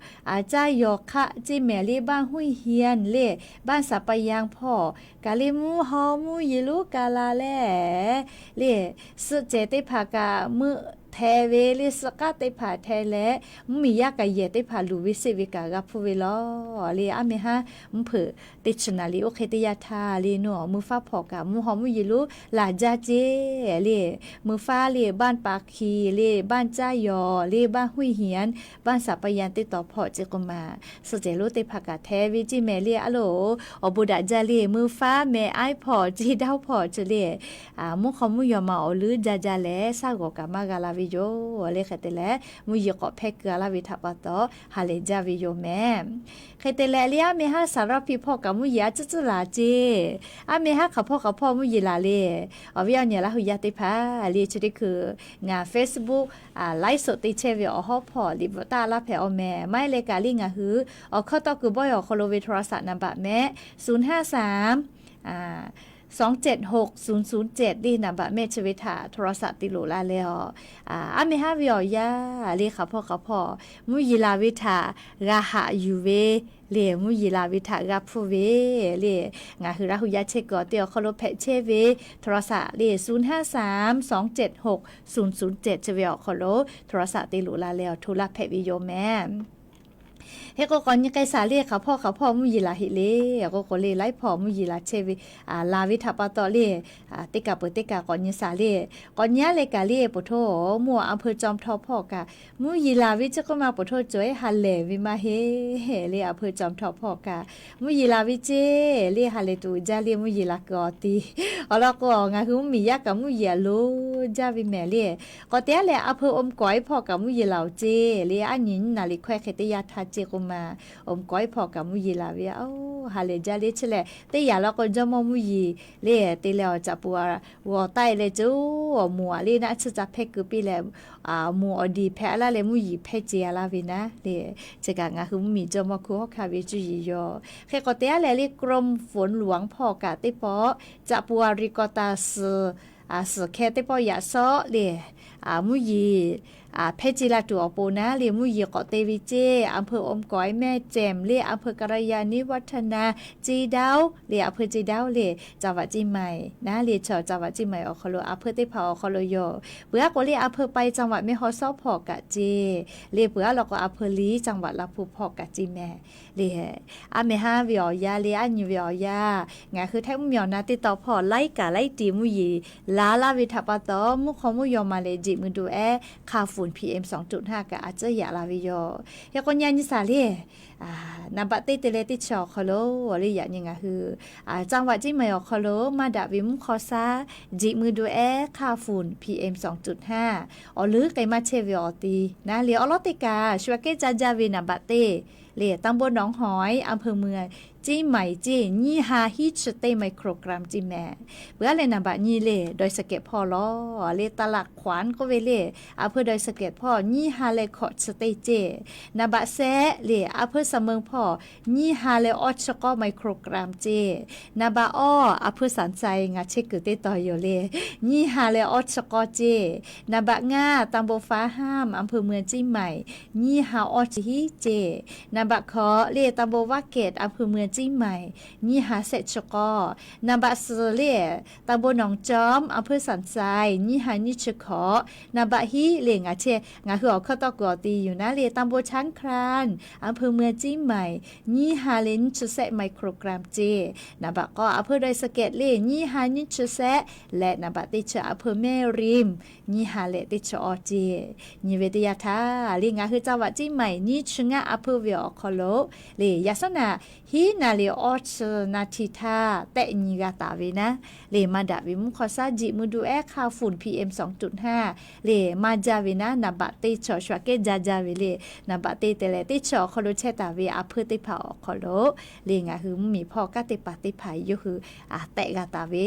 a caˇ yawˬ hk'aˆ ceˇ mehˍ le, banˇ huiˇ hianˍ le, banˇ saˍ pa yanˍ hpawˇ kaꞈ le mvuhˇ haw mvuhˇ yeˬ lonˉ ka la leh le, suhˆ cehˬ teˇ hpaˍ kaꞈ meuˆ hteh ve le, suhˆ k'aˉ teˇ hpaˍ hteh leh, mvuhˇmiˬ yaˇ kaꞈ yehˬ teˇ hpaˍ luˬ ve seˆ ve kaꞈ g'a hpuˇ ve law le, aˉ meh haˉ mvuhˇ hpeuꞈ teˇ chi naˍ riˍ oˇ hk'e teˇ yanˇ htaˇ le nuˇ awˬ mui faˉ hpawˇ kaꞈ mvuhˇ haw mvuhˇ yeˬ lonˉ laˬ jaˇ ceˇ le, mui faˉ le banˇ pa hki le, banˇ caˇ yawˬ le, banˇ huiˇ hianˍ, banˇ saˍ pa yanˍ teˇ taw hpawˇ ceˇ k'oˆ ma, suhˆ cehˬ lonˉ teˇ hpaˍ kaꞈ hteh ve ceˇ mehˍ le, a loˬ awˬ bon daꞈ jaˇ le, mui faˉ mehˍ aiˉ hpawˇ ceˇ daˇ hpawˇ chi le, mvuhˇ hk'aw mvuhˇ yaw ma awˬ leuˉ jaˇ jaˇ leh shaˉ g'awˬ kaꞈ maˇ g'a la ve yoˬ le. Hk'e te leh mvuhˇ yeˬ k'awꞈ hpehˇ keu a laˇ ve htaꞈ pa taw ha lehˬ jaˇ ve yoˬ mehˍ. Hk'e te leh le aˉ meh haˉ saˍ raˇ hpiˇ hpawˇ kaꞈ mvuhˇ yeˬ a tcuhˉ tcuhˉ laˬ ceˇ, aˉ meh haˉ hk'aˬ hpawˇ hk'aˬ hpawˇ mvuhˇ yeˬ laˬ le, awˬ viˉ awˬ nyi Laˇ huˍ yaˇ teˇ hpaˍ le chi teˇ hkui ngaˬ Facebook live show te chehˇ ve awˬ hawˉ hpawˇ liꞈ bvuhꞈ taˍ laˇ hpehꞈ awˬ mehˍ, maˇ heˆ leh kaꞈ le ngaˬ hui awˬ hkawˇ tawˇ kuiˬ bawehˇ awˬ hk'aw lo ve โทรศัพท์ naˍ baꞈ mehˆ ศูนย์ห้าสาม สองเจ็ดหก ศูนย์ศูนย์เจ็ด le naˍ baꞈ mehˆ chi ve htaꞈ โทรศัพท์ te loꞈ la leh awˬ, aˉ meh haˉ ve awˬ yanˇ le hk'aˬ hpawˇ hk'aˬ hpawˇ mvuhˇ yeˬ laˬ ve htaꞈ g'a haꞈ yuˬ ve le, mvuhˇ yeˬ laˬ ve htaꞈ g'a hpuˇ ve le, ngaˬ hui Laˇ huˍ yaˇ chehˇ kuiˬ awˬ te awˬ hk'aw lo hpehꞈ chehˇ ve โทรศัพท์ le ศูนย์ห้าสาม สองเจ็ดหก ศูนย์ศูนย์เจ็ด chi ve awˬ hk'aw lo โทรศัพท์ te loꞈ la leh awˬ hto laˇ hpehꞈ ve yoˬ mehˍ. Hk'e k'o k'awꞈ nyi k'ai shaˍ le, hk'aˬ hpawˇ hk'aˬ hpawˇ mvuhˇ yeˬ laˬ heˆ le. K'o k'o le laiˉ hpawˇ mvuhˇ yeˬ laˬ chehˇ ve, laˬ ve htaꞈ pa taw le, teˇ kaˬ peuˬ teˇ kaˬ k'awꞈ nyi shaˍ le. K'awꞈ nyi aˉ leh kaꞈ le po htoˇ mvuhˇ a hpeu cawˬ htaw hpawˇ kaꞈ mvuhˇ yeˬ laˬ ve ceˇ k'oˆ ma, po htoˇ cawˬ ehˉ ha lehˬ ve maˇ heˆ le. A hpeu cawˬ htaw hpawˇ kaꞈ mvuhˇ yeˬ laˬ ve ceˇ le, ha lehˬ tuˬ jaˇ le, mvuhˇ yeˬ laˬ kuiˬ awˬ ti. Awˬ lawn k'o ngaˬ hui mvuhˇmiˬ yaˇ kaꞈ mvuhˇ yeˬ a loˬ jaˇ ve mehˍ le. K'awꞈ te aˉ leh a hpeu om kawˍ ehˉ hpawˇ kaꞈ mvuhˇ yeˬ laˬ oˬ ceˇ le, aˉ nyi nyiˇ naˍ riˍ hkawehˇ hk'e teˇ yanˇ htaˇ ceˇ k'oˆ ma, om kawˍ ehˉ hpawˇ kaꞈ mvuhˇ yeˬ laˬ ve, ha lehˬ jaˇ le. Chi lehˬ teˇ yanˇ law k'o jawˇmawˇ mvuhˇ yeˬ le te leh awˬ caꞈ pu a g'awˬ taˆ e leh ceuˬ awˬ moˍ a le naˆ tsuhˇ ca hpehˇ keu piˇ leh, moˍ awˬ diˬ hpehꞈ a laˇ leh mvuhˇ yeˬ hpehˇ ce a laˇ ve naˉ le. Chi kaꞈ ngaˬ hui mvuhˇmiˬ jawˇmawˇ hkunˉ hawˉ hkanˇ ve cuˇ yiˍ yoˬ. Hk'e k'awꞈ te aˉ leh le กรมฝนหลวง hpawˇ kaꞈ teˇ pawˆ caꞈ pu a riˍ kawꞈ taˍ suhˍ, suhˍ hkeh teˇ pawˆ yaꞈ shawˆ le, mvuhˇ yeˬ hpehˇ ce la tuˬ awˬ pon naˉ le, mvuhˇ yeˬ k'awꞈ te ve ceˇ, อำเภอ อมก๋อย แม่แจ่ม le, อำเภอ กัลยาณิวัฒนา เจดาว le, อำเภอ เจดาว le, จังหวัดเชียงใหม่ naˉ le, chaw จังหวัดเชียงใหม่ awˬ hk'aw lo a hpeu teˇ hpaˍ awˬ hk'aw lo yoˬ. Peuˬ aˉ k'o le a hpeu ไปจังหวัดแม่ฮ่องสอน hpawˇ kaꞈ ceˇ le, peuˬ aˉ law k'o a hpeu จังหวัดลำพูน hpawˇ kaꞈ ceˇ mehˍ le. Aˉ meh haˉ ve awˬ yanˇ le, aˉ nyi ve awˬ yanˇ, ngaˬ hui Htaiˇ mvuhˇmiˬ awˬ na teˇ taw hpawˇ laiˉ kaꞈ laiˉ ti mvuhˇ yeˬ laˬ laˇ ve htaꞈ pa taw, mvuhˇ hk'aw mvuhˇ yaw ma leh jeꞈ mui do ehˉ hk'a funˍ P M sawˍ cuꞈ htaˇ kaꞈ a tcuhˉ yaꞈ la ve yoˬ. Hk'e k'o nyi a nyi shaˍ le, naˍ baꞈ teˇ te leh teˇ chi awˬ hk'aw lo le yaꞈ nyi ngaˬ hui จังหวัดเชียงใหม่ awˬ hk'aw lo maˇ daꞈ ve mvuhˇ hk'aw shaˉ jeꞈ mui do ehˉ hk'a funˍ P M sawˍ cuꞈ htaˇ awˬ leuˉ k'ai maˇ chehˇ ve awˬ ti naˉ le, awˬ lawn teˇ kaˬ shu aꞈ kehˉ caˇ jaˇ ve naˍ baꞈ teˇ le, ตำบลหนองหอย อำเภอเมือง เชียงใหม่ ceˇ nyiˇ ha hiˉ chi teˇ microgram ceˇ mehˍ. Peuˬ aˉ leh naˍ baꞈ nyi le ดอยสะเก็ด hpawˇ law le, ตลาดขวัญ k'oˆ ve le, a hpeu ดอยสะเก็ด hpawˇ nyiˇ ha leh hkawꞈ chi teˇ ceˇ. Naˍ baꞈ shehˆ le, a hpeu สะเมิง hpawˇ nyiˇ ha leh awˇ chi k'awˇ microgram ceˇ. Naˍ baꞈ awˇ, a hpeu สันทราย ngaˬ chehˇ kuiˬ teˇ taw yoˬ le, nyiˇ ha leh awˇ chi k'awˇ ceˇ. Naˍ baꞈ ngaˇ ตำบลฟ้าห้าม อำเภอเมืองเชียงใหม่ nyiˇ ha awˇ chi hiˉ ceˇ. Naˍ baꞈ hkawꞈ le ตำบลวัดเกต อำเภอเมืองเชียงใหม่ Ciˉ Maiˍ nyiˇ ha shehˆ chi k'awˇ, naˍ baꞈ suhˍ le, ตำบลหนองจอม อำเภอสันทราย nyiˇ ha nyiˇ chi hkawꞈ, naˍ baꞈ hiˆ le, ngaˬ chehˇ ngaˬ hui awˬ hkawˇ tawˇ kuiˬ awˬ ti yuˬ naˉ le, ตำบลช้างคลาน อำเภอเมืองเชียงใหม่ nyiˇ ha le nyiˇ chi shehˆ ไมโครกรัม ceˇ. Naˍ baꞈ k'awˇ อำเภอดอยสะเก็ด le, nyiˇ ha nyiˇ chi shehˆ leh, naˍ baꞈ teˇ chi อำเภอแม่ริม nyiˇ ha leh teˇ chi awˇ ceˇ. Nyi ve teˇ yanˇ htaˇ le, ngaˬ hui จังหวัดเชียงใหม่ nyiˇ chi ngaˇ อำเภอ ve awˬ hk'aw lo le, yaꞈ shawˉ naꞈ hiˉ naˍ le awˇ chi naˍ htiˍ htaˇ tehˆ nyi g'a taˍ ve naˉ le, maˇ daꞈ ve mvuhˇ hk'aw shaˉ jiꞈ mui du ehˉ hk'aˇ ฝุ่น PM สองจุดห้า le, maˇ jaˇ ve naˉ, naˍ baꞈ teˇ chaw shu aꞈ kehˉ jaˇ jaˇ ve le, naˍ baꞈ teˇ te leh teˇ chi awˬ hk'aw lo chehˇ taˍ ve อำเภอ teˇ hpaˍ awˬ hk'aw lo le, ngaˬ hui mvuhˇmiˬ hpawˇ kanˉ teˇ hpaˍ teˇ hpaˍ yawˇ hui tehˆ g'a taˍ ve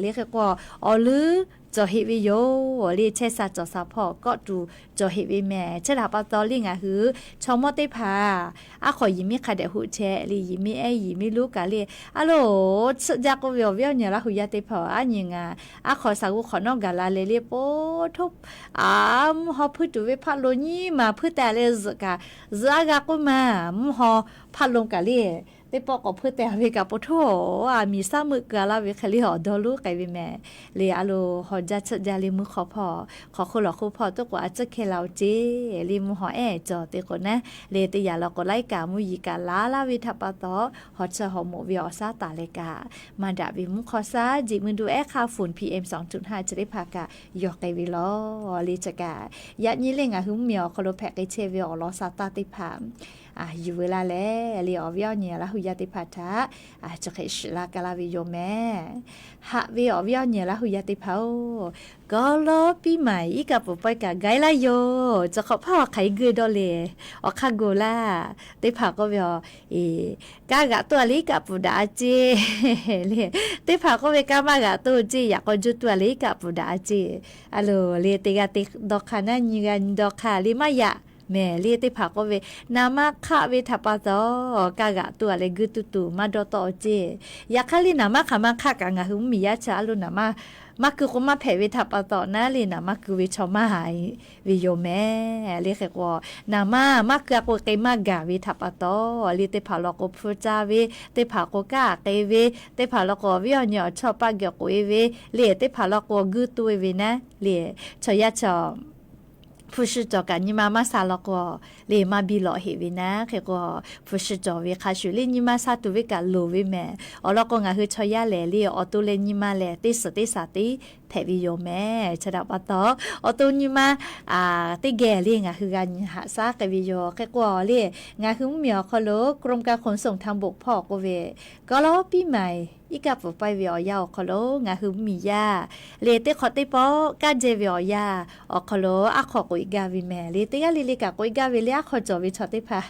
le. Hk'e k'o, awˬ leuˉ cawˬ heꞈ ve yoˬ le, chehˇ sha cawˬ sha hpawˇ kawˆ tuˬ cawˬ heꞈ ve mehˍ. Chi htaꞈ pa taw le, ngaˬ hui chaw mawˇ teˇ hpaˍ aˉ hk'aw yiˬ miˉ hk'a dehꞈ hoꞈ chehˇ le, yiˬ miˉ ehˉ yiˬ miˉ lonˉ kaꞈ le, a loˬ, tsuhˆ jaˇ k'oˆ ve awˬ viˉ awˬ nyi Laˇ hu yaˇ teˇ hpaˍ, aˉ nyi ngaˬ aˉ hk'aw shaˍ g'oˇ hk'awꞈ nawˉ gaˬ la leh le, po htoˇ, a, mvuhˇ haw hpuiˇ tuˬ ve hpaˆ lo nyiˇ maˬ hpuiˇ teh leh zuhꞈ kaꞈ, zuhꞈ aˉ g'a k'oˆ maˬ, mvuhˇ haw hpaˆ lo kaꞈ le, teˇ pawˆ k'awꞈ hpuiˇ teh ve kaꞈ po htoˇ, a miˬ shaˉ meuˆ keu laˇ ve hk'e le awˬ dawˇ lonˉ k'ai ve mehˍ. Le a loˬ, haw jaˇ tsuhˆ jaˇ le, mvuhˇ hk'aw hpawˇ hk'aw hk'oˆ lawˬ hk'oˆ hpawˇ toˉ k'o a tcuhˉ hkehˇ la-oˬ ceˇ le, mvuhˇ haw ehˉ cawˬ te k'o naˉ le, teˇ yanˇ law k'o laiˉ kaꞈ mvuhˇ yiˍ kaꞈ laˉ laˇ ve htaꞈ pa taw, haw chehˇ haw moꞈ ve awˬ shaˉ taˍ leh kaꞈ, maˇ daꞈ ve mvuhˇ hk'aw shaˉ jiꞈ mui du ehˉ hk'aˇ ฝุ่น PM สองจุดห้า chi teˇ hpaˍ kaꞈ yawˇ k'ai ve law le. Chi kaꞈ yaꞈ nyi le, ngaˬ hui mvuhˇmiˬ awˬ hk'aw lo hpehꞈ k'ai chehˇ ve awˬ lawn sha taˇ teˇ hpaˍ yuˬ veu laˇ leh le, awˬ viˉ awˬ nyi Laˇ hu yaˇ teˇ hpaˍ htaꞈ chi hk'e shiˍ laˇ ka laˇ ve yoˬ mehˍ. Haꞈ ve awˬ viˉ awˬ nyi Laˇ hu yaˇ teˇ hpaˍ-oˬ, เคารพปีใหม่ iˉ kaˆ pfuhˍ pawehˇ kaꞈ gaiˇ laˇ yoˬ. Chi hk'awꞈ hpaˇ awˬ hk'aˬ hk'e geuˆ dawˇ le, awˬ hk'aˇ go laˇ. Teˇ hpaˍ k'oˆ ve, a, kaˇ g'aꞈ toˇ a le iˉ kaˆ pfuhˍ daꞈ a ceˇ le. Teˇ hpaˍ k'oˆ ve, kaˇ maˇ g'aꞈ toˇ ceˇ, yaꞈ k'aw juˇ toˇ a le iˉ kaˆ pfuhˍ daꞈ a ceˇ. A loˬ le, teˇ g'aˇ teˇ dawˇ hk'aˇ naˉ, nyi g'aˇ nyi dawˇ hk'aˇ le maˇ yaꞈ mehˍ le. Teˇ hpaˍ k'oˆ ve, naˍ ma hk'aˆ ve htaꞈ pa taw, kaˇ g'aꞈ toˇ a leh geuˆ tuˬ tuˬ maˇ dawˇ tawˆ ceˇ. Yaꞈ hk'aˇ le, naˍ ma hk'aˬ ma hk'aˆ kaꞈ ngaˬ hui mvuhˇmiˬ yaˇ chi a loˬ, naˍ ma maˇ keu k'o maˇ hpehꞈ ve htaꞈ pa taw naˉ le, naˍ ma keu ve chaw maˇ haiˬ ve yoˬ mehˍ le. Hk'e k'o, naˍ ma maˇ keu a k'o k'ai maˇ gaˬ ve htaꞈ pa taw le, teˇ hpaˍ law k'o hpu caˇ ve, teˇ hpaˍ k'o kaˇ k'ai ve, teˇ hpaˍ law k'o awˬ viˉ awˬ nyi awˬ chawˇ paˆ geh k'oꞈ e ve le, teˇ hpaˍ law k'o geuˆ tuˬ e ve naˉ le, chaw yaˇ chaw hpu shi cawˬ kaꞈ nyi ma maˇ sha law k'o le, maˇ biˇ lawꞈ heꞈ ve naˉ. Hk'e k'o, hpu shi cawˬ ve hk'a shuˍ le, nyi ma sha tuˬ ve kaꞈ loˍ ve mehˍ. Awˬ lawn k'o, ngaˬ hui chaw yaˇ lehˬ le, awˬ to leh nyi ma lehˬ teˇ suhˍ teˇ shaˍ tiˉ hpehꞈ ve yoˬ mehˍ. Chi htaꞈ pa taw, awˬ to nyi ma teˇ geh le ngaˬ hui g'a nyi haꞈ shaˉ k'ai ve yoˬ. Hk'e k'o le, ngaˬ hui mvuhˇmiˬ awˬ hk'aw lo กรมการขนส่งทางบก hpawˇ k'oˆ ve, เคารพปีใหม่ iˉ kaˆ pfuhˍ pawehˇ ve awˬ yanˇ awˬ hk'aw lo ngaˬ hui mvuhˇmiˬ yaˇ le, teˇ hk'awꞈ teˇ pawˆ kaˇ jehˇ ve awˬ yanˇ awˬ hk'aw lo aˉ hk'aw k'oꞈ e gaˇ ve mehˍ le. Teˇ g'aˇ le le kaꞈ k'oꞈ e gaˇ ve le, aˉ hk'aw cawˬ ve chaw teˇ hpaˍ,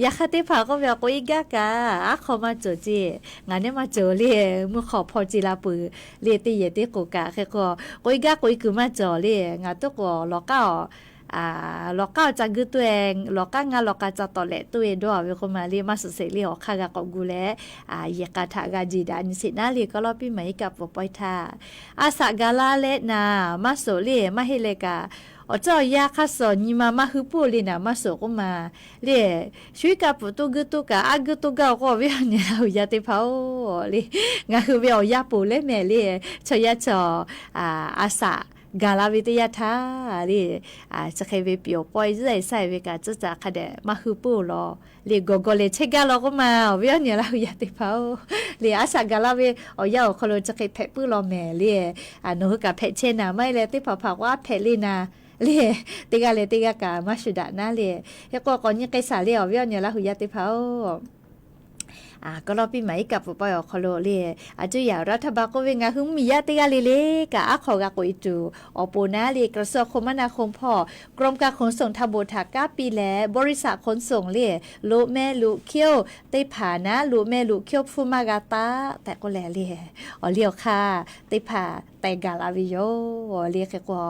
yaꞈ hk'aˇ teˇ hpaˍ k'oˆ ve, k'oꞈ e gaˇ kaꞈ aˉ hk'aw maˇ cawˬ ceˇ. Ngaˬ neˉ maˇ cawˬ le, mvuhˇ hk'aw hpaw ce la peuˬ le, teˇ yehˬ teˇ k'oˍ kaꞈ. Hk'e k'o, k'oꞈ e gaˇ k'oꞈ e kuiˬ maˇ cawˬ le, ngaˬ toˉ k'o lawˬ k'aˉ a lawˬ k'aˉ awˬ ca geuˆ tuˬ e, lawˬ k'aˉ ngaˇ lawˬ k'a ca tawˍ lehꞈ tuˬ e dawˇ ve k'oˆ ma le, maˇ suhˍ sheˍ le, awˬ hk'aˇ g'a k'awꞈ gu leh, yehˬ k'a htaꞈ g'a jeˬ daꞈ nyi sheˍ naˉ le, เคารพปีใหม่ iˉ kaˆ pfuhˍ pawehˇ htaˇ, a shaꞈ gaˬ la leh naˍ maˇ shoˍ le, maˇ heˆ leh kaꞈ, awˬ cawˇ awˬ yanˇ hk'aˇ suh nyi ma maˇ hui puˇ le naˍ maˇ shoˍ k'oˆ ma le, shu iˉ kaˆ pfuhˍ toˇ geuˆ toˇ kaꞈ aˉ geuˆ toˇ gaˇ-oˬ k'oˆ awˬ viˉ awˬ nyi Laˇ hu yaˇ teˇ hpaˍ-oˬ le, ngaˬ hui ve awˬ yanˇ poˬ leh mehˍ le, chaw yaˇ chaw a shaꞈ gaˬ la ve teˇ yanˇ htaˇ le, chi hk'e ve piˍ awˬ pawehˇ zuhˆ e sha e ve kaꞈ, tcuhˉ caꞈ hk'a dehꞈ maˇ hui puˇ law le, gawˬ gawˬ lehˬ chehˇ gaˇ law k'oˆ ma, awˬ viˉ awˬ nyi Laˇ hu yaˇ teˇ hpaˍ-oˬ le, a shaꞈ gaˬ la ve awˬ yanˇ awˬ hk'aw lo chi hk'e hpehꞈ puiˉ law mehˍ le, nawˬ hui kaꞈ hpehꞈ chehˇ naˍ, maˇ heˆ leh teˇ hpaˍ hpaˍ k'o aˉ hpehꞈ le naˍ le, teˇ g'aˇ leh teˇ g'aˇ kaꞈ maˇ shuˍ daꞈ naˉ le. Hk'e k'o, k'awꞈ nyi k'ai shaˍ le, awˬ viˉ awˬ nyi Laˇ hu yaˇ teˇ hpaˍ-oˬ, เคารพปีใหม่ iˉ kaˆ pfuhˍ pawehˇ awˬ hk'aw lo le, a cuˇ yaˍ raˇ htaˇ ba k'oˆ ve, ngaˬ hui mvuhˇmiˬ yaˇ teˇ g'aˇ le le kaꞈ aˉ hk'aw g'a k'oꞈ e tuˬ awˬ pon naˉ le, กระทรวงคมนาคม hpawˇ กรมการขนส่งทางบก htaꞈ kanˉ piˇ leh บริษัทขนส่ง le, loꞈ meh loꞈ hkiˇ-oˬ teˇ hpaˍ naˉ, loꞈ meh loꞈ hkiˇ-oˬ hpfuhˇ maˇ g'a taˆ tehꞈ k'oˆ leh le, awˬ liˇ awˬ hk'aˇ teˇ hpaˍ teh gaˬ la ve yoˬ le. Hk'e k'o,